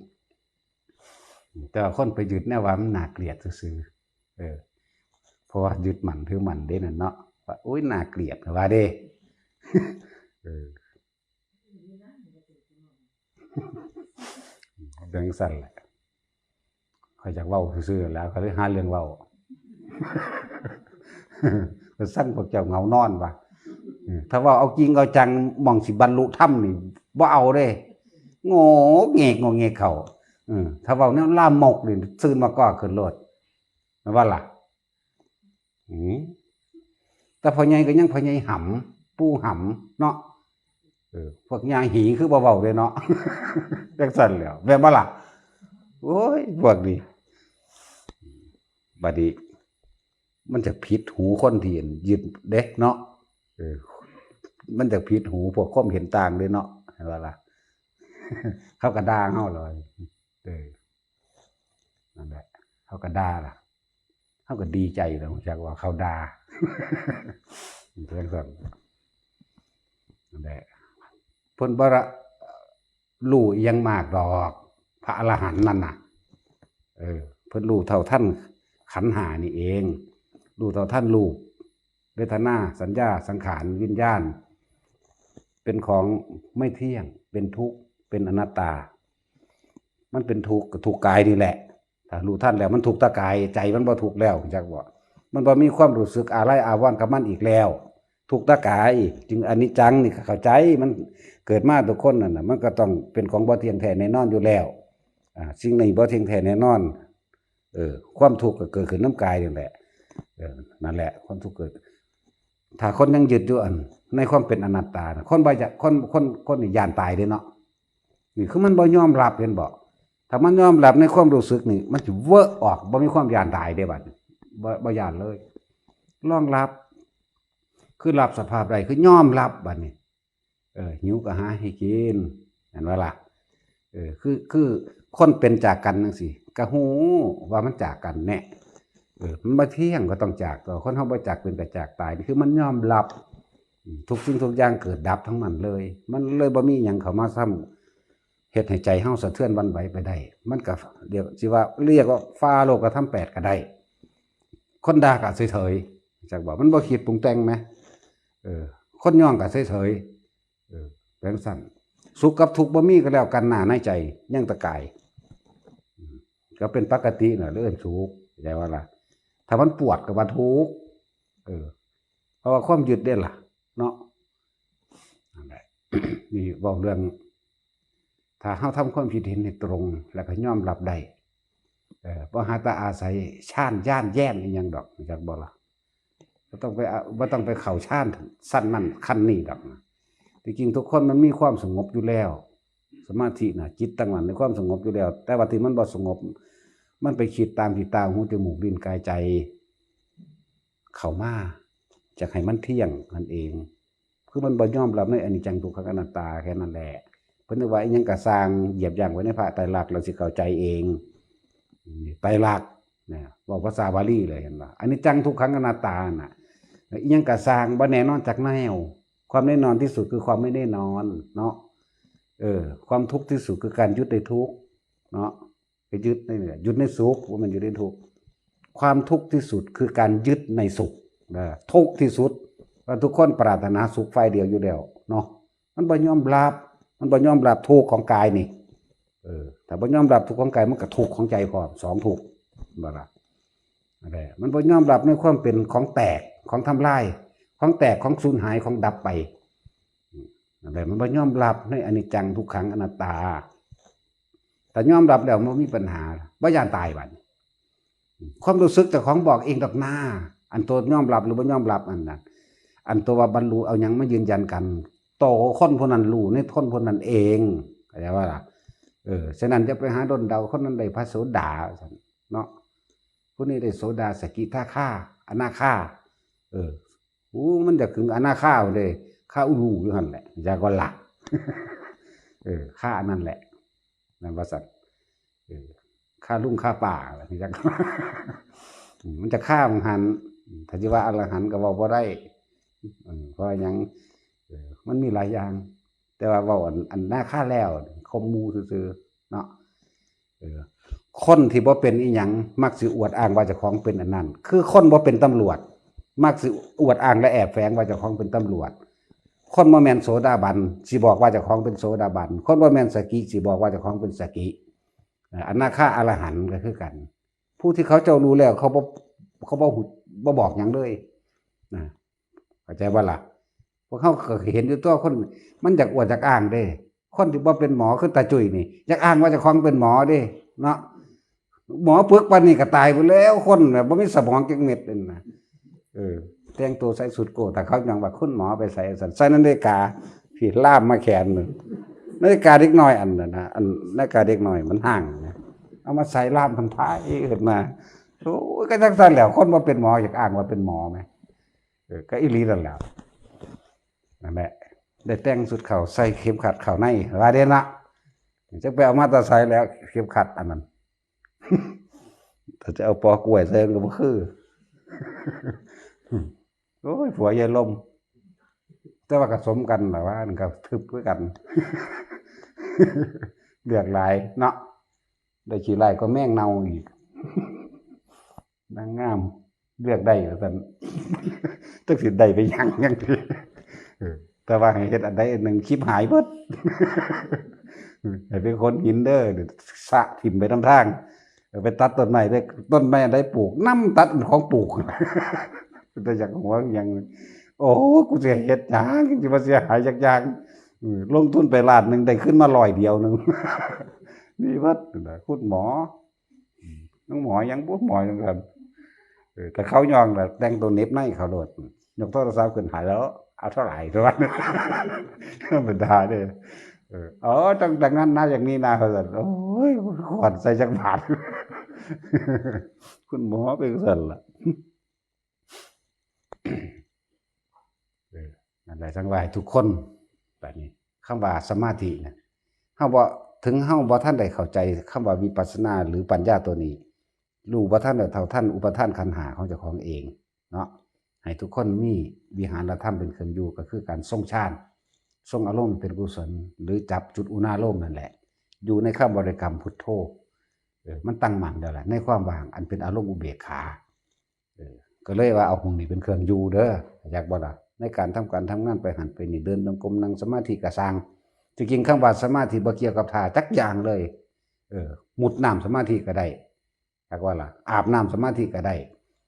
แต่ว่าคนไปยึดแนวว่ามันน่าเกลียดซื่อๆ เออ เพราะว่ายึดมั่นถือมั่นเด้นั่นเนาะ ว่า โอ๊ย น่าเกลียด ว่าเด้ เออ จั่งซั่นแหละ ข้อยอยากเว้าซื่อๆ แหล้ว ข้อยเลยหาเรื่องเว้า ข้อยซังพวกเจ้าเหงานอนว่ะ เออ ถ้าเว้าเอาจริงเอาจัง หม่องสิบรรลุธรรมนี่ บ่เอาเด้ โงกเงก โงกเงกเข้า เออ ถ้าเว้าแนวลามกนี่ ซื่นมาก่อขึ้นโลด แม่นบ่ล่ะ อืม แต่พ่อใหญ่ก็ยังพ่อใหญ่หำ ปู่หำเนาะ เออ พวกย่าหีคือบ่เว้าเด้เนาะ จั่งซั่นแหล้ว แม่นบ่ล่ะ โอ๊ย พวกนี้ บัดนี้ มันจะผิดหูคนที่ยึดเด้เนาะ เออ มันจะผิดหูพวกความเห็นต่างเด้เนาะ เห็นบ่ล่ะ เขาก็ด่าเฮาเลย เออ นั่นแหละ เขาก็ด่าล่ะ เขาก็ดีใจแล้ว จักว่าเขาด่า เพิ่นก็ นั่นแหละ เพิ่นบ่ละ รู้อิหยังมากดอก พระอรหันต์นั่นน่ะ เออ เพิ่นรู้เท่าทันขันธ์ห้านี่เอง รู้เท่าทันรูป เวทนา สัญญา สังขาร วิญญาณ เป็นของไม่เที่ยง เป็นทุกข์ เป็นอนัตตา มันเป็นทุกข์ก็ทุกข์กายนี่แหละ ถ้ารู้ทันแล้วมันทุกข์แต่กาย ใจมันบ่ทุกข์แล้ว จักบ่ มันบ่มีความรู้สึกอาลัยอาวรณ์กับมันอีกแล้ว ทุกข์แต่กาย จึงอนิจจังนี่ก็เข้าใจ มันเกิดมาทุกคนนั่นน่ะ มันก็ต้องเป็นของบ่เที่ยงแท้แน่นอนอยู่แล้ว อ่า สิ่งนี้บ่เที่ยงแท้แน่นอน เออ ความทุกข์ก็เกิดขึ้นนำกายนั่นแหละ เออ นั่นแหละ ความทุกข์เกิด ถ้าคนยังยึดอยู่อัน ในความเป็นอนัตตาน่ะ คนบ่อยาก คน คน คนนี่ย้านตายเด้เนาะ นี่คือมันบ่ยอมรับ เห็นบ่ ถ้ามันยอมรับในความรู้สึกนี่ มันสิเวอะออก บ่มีความย้านตายเด้บัดนี้ บ่ บ่ย้านเลย รองรับ คือรับสภาพได้ คือยอมรับบัดนี้ เออ หิวก็หาให้กิน เห็นบ่ล่ะ เออ คือ คือคนเป็นจากกันจังซี้ ก็ฮู้ว่ามันจากกันแน่ เออ มันบ่เที่ยงก็ต้องจาก ตัวคนเฮาบ่จากเป็นก็จากตาย นี่คือมันยอมรับ อืม ทุกสิ่งทุกอย่างเกิดดับทั้งนั้นเลย มันเลยบ่มีหยังเข้ามาซ้ำ เฮ็ดให้ใจเฮาสะเทือนหวั่นไหวไปได้ มันก็เรียก สิว่า เรียกว่าฟ้าโลกธรรมแปดก็ได้ คนด่าก็เฉยๆ จักบ่ มันบ่คิดปรุงแต่งแหม เออ คนย่องก็เฉยๆ เออ เป็นจั่งซั้น สุขกับทุกข์บ่มีก็แล้วกันหน้าในใจ ยังตะกาย อืม ก็เป็นปกติน่ะ เรื่องสุข เข้าใจว่าล่ะ ถ้ามันปวดก็ว่าทุกข์ เออ เพราะว่าความยึดเด้ล่ะ เนาะ นั่นแหละ นี่เว้าเรื่อง ถ้าเฮาทำความคิดเห็นให้ตรง แล้วก็ยอมรับได้ เออ บ่หาแต่อาศัยฌานญาณแย้งอิหยังดอก รู้จักบ่ล่ะ บ่ต้องไปเอา บ่ต้องไปเข้าฌานชั้นนั้นขั้นนี้ดอกนะ ที่จริงทุกคนมันมีความสงบอยู่แล้ว สมาธิน่ะ จิตตั้งมั่นในความสงบอยู่แล้ว แต่ว่าที่มันบ่สงบ มันไปคิดตามที่ตา หู จมูก ลิ้น กาย ใจ เข้ามา อยากให้มันเที่ยงนั่นเอง คือมันบ่ยอมรับในอนิจจังทุกขังอนัตตาแค่นั้นแหละ เพิ่นนึกว่าอิหยังก็ซ่าง เหยียบย่างไว้ในพระไตรลักษณ์แล้วสิเข้าใจเอง นี่ไตรลักษณ์นะ เว้าภาษาบาลีเลย เห็นบ่ อนิจจังทุกขังอนัตตาน่ะ อิหยังก็ซ่าง บ่แน่นอนจักแนว ความแน่นอนที่สุดคือความไม่แน่นอนเนาะ เออ ความทุกข์ที่สุดคือการยึดในทุกข์เนาะ ไปยึดในเนี่ย ยึดในสุข ว่ามันอยู่ในทุกข์ ความทุกข์ที่สุดคือการยึดในสุขนะ ทุกข์ที่สุด ว่าทุกคนปรารถนาสุขฝ่ายเดียวอยู่แล้วเนาะ มันบ่ยอมรับ มันบ่ยอมรับทุกข์ของกายนี่ เออ ถ้าบ่ยอมรับทุกข์ของกาย มันก็ทุกข์ของใจพร้อม สองทุกข์ บ่ล่ะ นั่นแหละ มันบ่ยอมรับในความเป็นของแตก ของทำลาย ของแตก ของสูญหาย ของดับไป อืม นั่นแหละ มันบ่ยอมรับในอนิจจังทุกขังอนัตตา ถ้ายอมรับแล้วมันบ่มีปัญหา บ่ย้านตายบัดนี้ ความรู้สึกเจ้าของบอกเองดอกนา อันตัวยอมรับหรือบ่ยอมรับอันนั้น อันตัวว่าบรรลุเอาหยังมายืนยันกัน โตคนผู้นั้นรู้ในคนผู้นั้นเอง เข้าใจว่าล่ะ เออ ฉะนั้นอย่าไปหาด้นเดา คนนั้นได้พระโสดา เนาะ ผู้นี้ได้โสดา สกิทาคา อนาคา เออ โอ้ มันอยากถึงอนาคาเลย คาอุลูอยู่หั่นแหละ อยากก็ละ เออ คาอันนั้นแหละ นั่นว่าซั่น เออ คาลุงคาป่า อยาก มันจะคาของหัน ถ้าสิว่าอรหันต์ก็เว้าบ่ได้ เออ เพราะหยัง เออ มันมีหลายอย่าง แต่ว่าเว้าอัน อันนาคาแล้ว คมหมู่ซื่อๆ เนาะ เออ คนที่บ่เป็นอีหยัง มักสิอวดอ้างว่าเจ้าของเป็นอันนั้น คือคนบ่เป็นตำรวจ มักสิอวดอ้างและแอบแฝงว่าเจ้าของเป็นตำรวจ คนบ่แม่นโสดาบัน สิบอกว่าเจ้าของเป็นโสดาบัน คนบ่แม่นสกิ สิบอกว่าเจ้าของเป็นสกิ เอ่อ อนาคาอรหันต์ก็คือกัน ผู้ที่เขาเจ้ารู้แล้ว เขาบ่ เขาบ่ฮู้ บ่บอกหยังเลย นะ เข้าใจบ่ล่ะ พวกเขาก็เห็นอยู่ตัวคน มันอยากอวดอยากอ้างเด้ คนที่บ่เป็นหมอคือตาจุ้ยนี่ อยากอ้างว่าเจ้าของเป็นหมอเด้ เนาะ หมอปึกปานนี้ก็ตายไปแล้ว คนแบบบ่มีสมองจักเม็ดนั่นนะ เออ แต่งตัวใส่ชุดโก้ ถ้าเขายังว่าคุณหมอไปใส่ซั่น ใส่นาฬิกา พี่ล่ามมาแขนหนึ่ง นาฬิกาเด็กน้อยอันนั้นนะ อันนาฬิกาเด็กน้อยมันห่างนะ เอามาใส่ล่ามพันท้ายขึ้นมา โอ้ย ก็จังซั่นแหล้ว คนบ่เป็นหมออยากอ้างว่าเป็นหมอไหม เออ ก็อีหลีนั่นแหละ นั่นแหละ ได้แต่งชุดเข้า ใส่เข็มขัดเข้าใน ว่าเด่นละ จักไปเอามาแต่ไสแล้ว เข็มขัดอันนั้น ถ้าจะเอาปอกล้วยใส่มันก็บ่คือ โอ้ย ผัวยายลม แต่ว่าก็สมกันล่ะว่า อันก็ทึบคือกัน เลือกหลายเนาะ ได้ขี้ไล่ก็แมงเน่าอีก นางงาม เลือกได้ว่าซั่น จักสิได้ไปหยังหยังติ เออ แต่ว่าให้เฮ็ดอันใดอันหนึ่ง คลิปหายเบิด ให้เป็นคนหินเด้อ สะถิ่มไปนำทาง เออ ไปตัดต้นไม้เด้อ ต้นไม้อันใดปลูก นำตัดอันของปลูก แต่อยากหัวหยัง โอ้ กูสิเฮ็ดหยัง สิมาเสียหายจักอย่าง เออ ลงทุนไปล้านหนึ่ง ได้ขึ้นมาร้อยเดียวหนึ่ง มีเบิดนั่นแหละ คุณหมอ อืม น้องหมอยังบ่ หมอยังกัน เออ แต่เขายองล่ะ แต่งตัวเหน็บในเขาโลด ยกโทรศัพท์ขึ้นหาแล้ว เอาเท่าไหร่ตัวนั้น ธรรมดาเนี่ย เออ อ๋อ ต้องอย่างนั้นนะ อย่างนี้นะ ว่าซั่น โอ้ย ขวัญใส่จักบาท คุณหมอเป็นซั่นล่ะ เออ นั่นแหละ จั่งว่าให้ทุกคน บัดนี้ คำว่าสมาธินะ เฮาบ่ ถึงเฮาบ่ทันได้เข้าใจคำว่าวิปัสสนาหรือปัญญาตัวนี้ รู้บ่ทันได้เท่าทันอุปาทานขันธ์ห้าของเจ้าของเองเนาะ ให้ทุกคนมีวิหารธรรมเป็นเครื่องอยู่ ก็คือการทรงฌาน ทรงอารมณ์เป็นกุศล หรือจับจุดอุณาโลมนั่นแหละ อยู่ในคำบริกรรมพุทโธ เออ มันตั้งมั่นแล้วล่ะ ในความว่างอันเป็นอารมณ์อุเบกขา เออ ก็เลยว่าเอาห้องนี้เป็นเครื่องอยู่เด้อ อยากบ่ล่ะ ในการทำการทำงานไปหั้นไปนี่ เดินจงกรม นั่งสมาธิก็ซ่าง ที่จริงคำว่าสมาธิบ่เกี่ยวกับท่าจักอย่างเลย เออ มุดน้ำสมาธิก็ได้ อยากว่าล่ะ อาบน้ำสมาธิก็ได้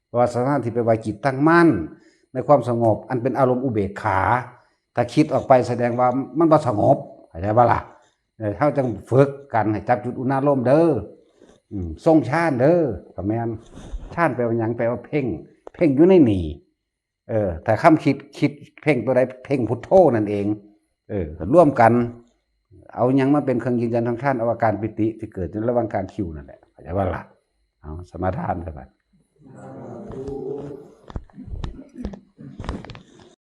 เพราะว่าสมาธิแปลว่าจิตตั้งมั่น ในความสงบ อันเป็นอารมณ์อุเบกขา ถ้าคิดออกไปแสดงว่ามันบ่สงบ เข้าใจบ่ล่ะ เออ เฮาจั่งฝึกกันให้จับจุดอุณาโลมเด้อ อืม ทรงฌานเด้อ ก็แม่น ฌานแปลว่าหยัง แปลว่าเพ่ง เพ่งอยู่ในนี่ เออ ถ้าคำคิด คิดเพ่งตัวใด เพ่งพุทโธนั่นเอง เออ ร่วมกัน เอาหยังมาเป็นเครื่องยืนยันทางฌาน เอาอาการปีติที่เกิดในระหว่างกลางคิ้วนั่นแหละ เข้าใจบ่ล่ะ เอาสมาทานซะบัด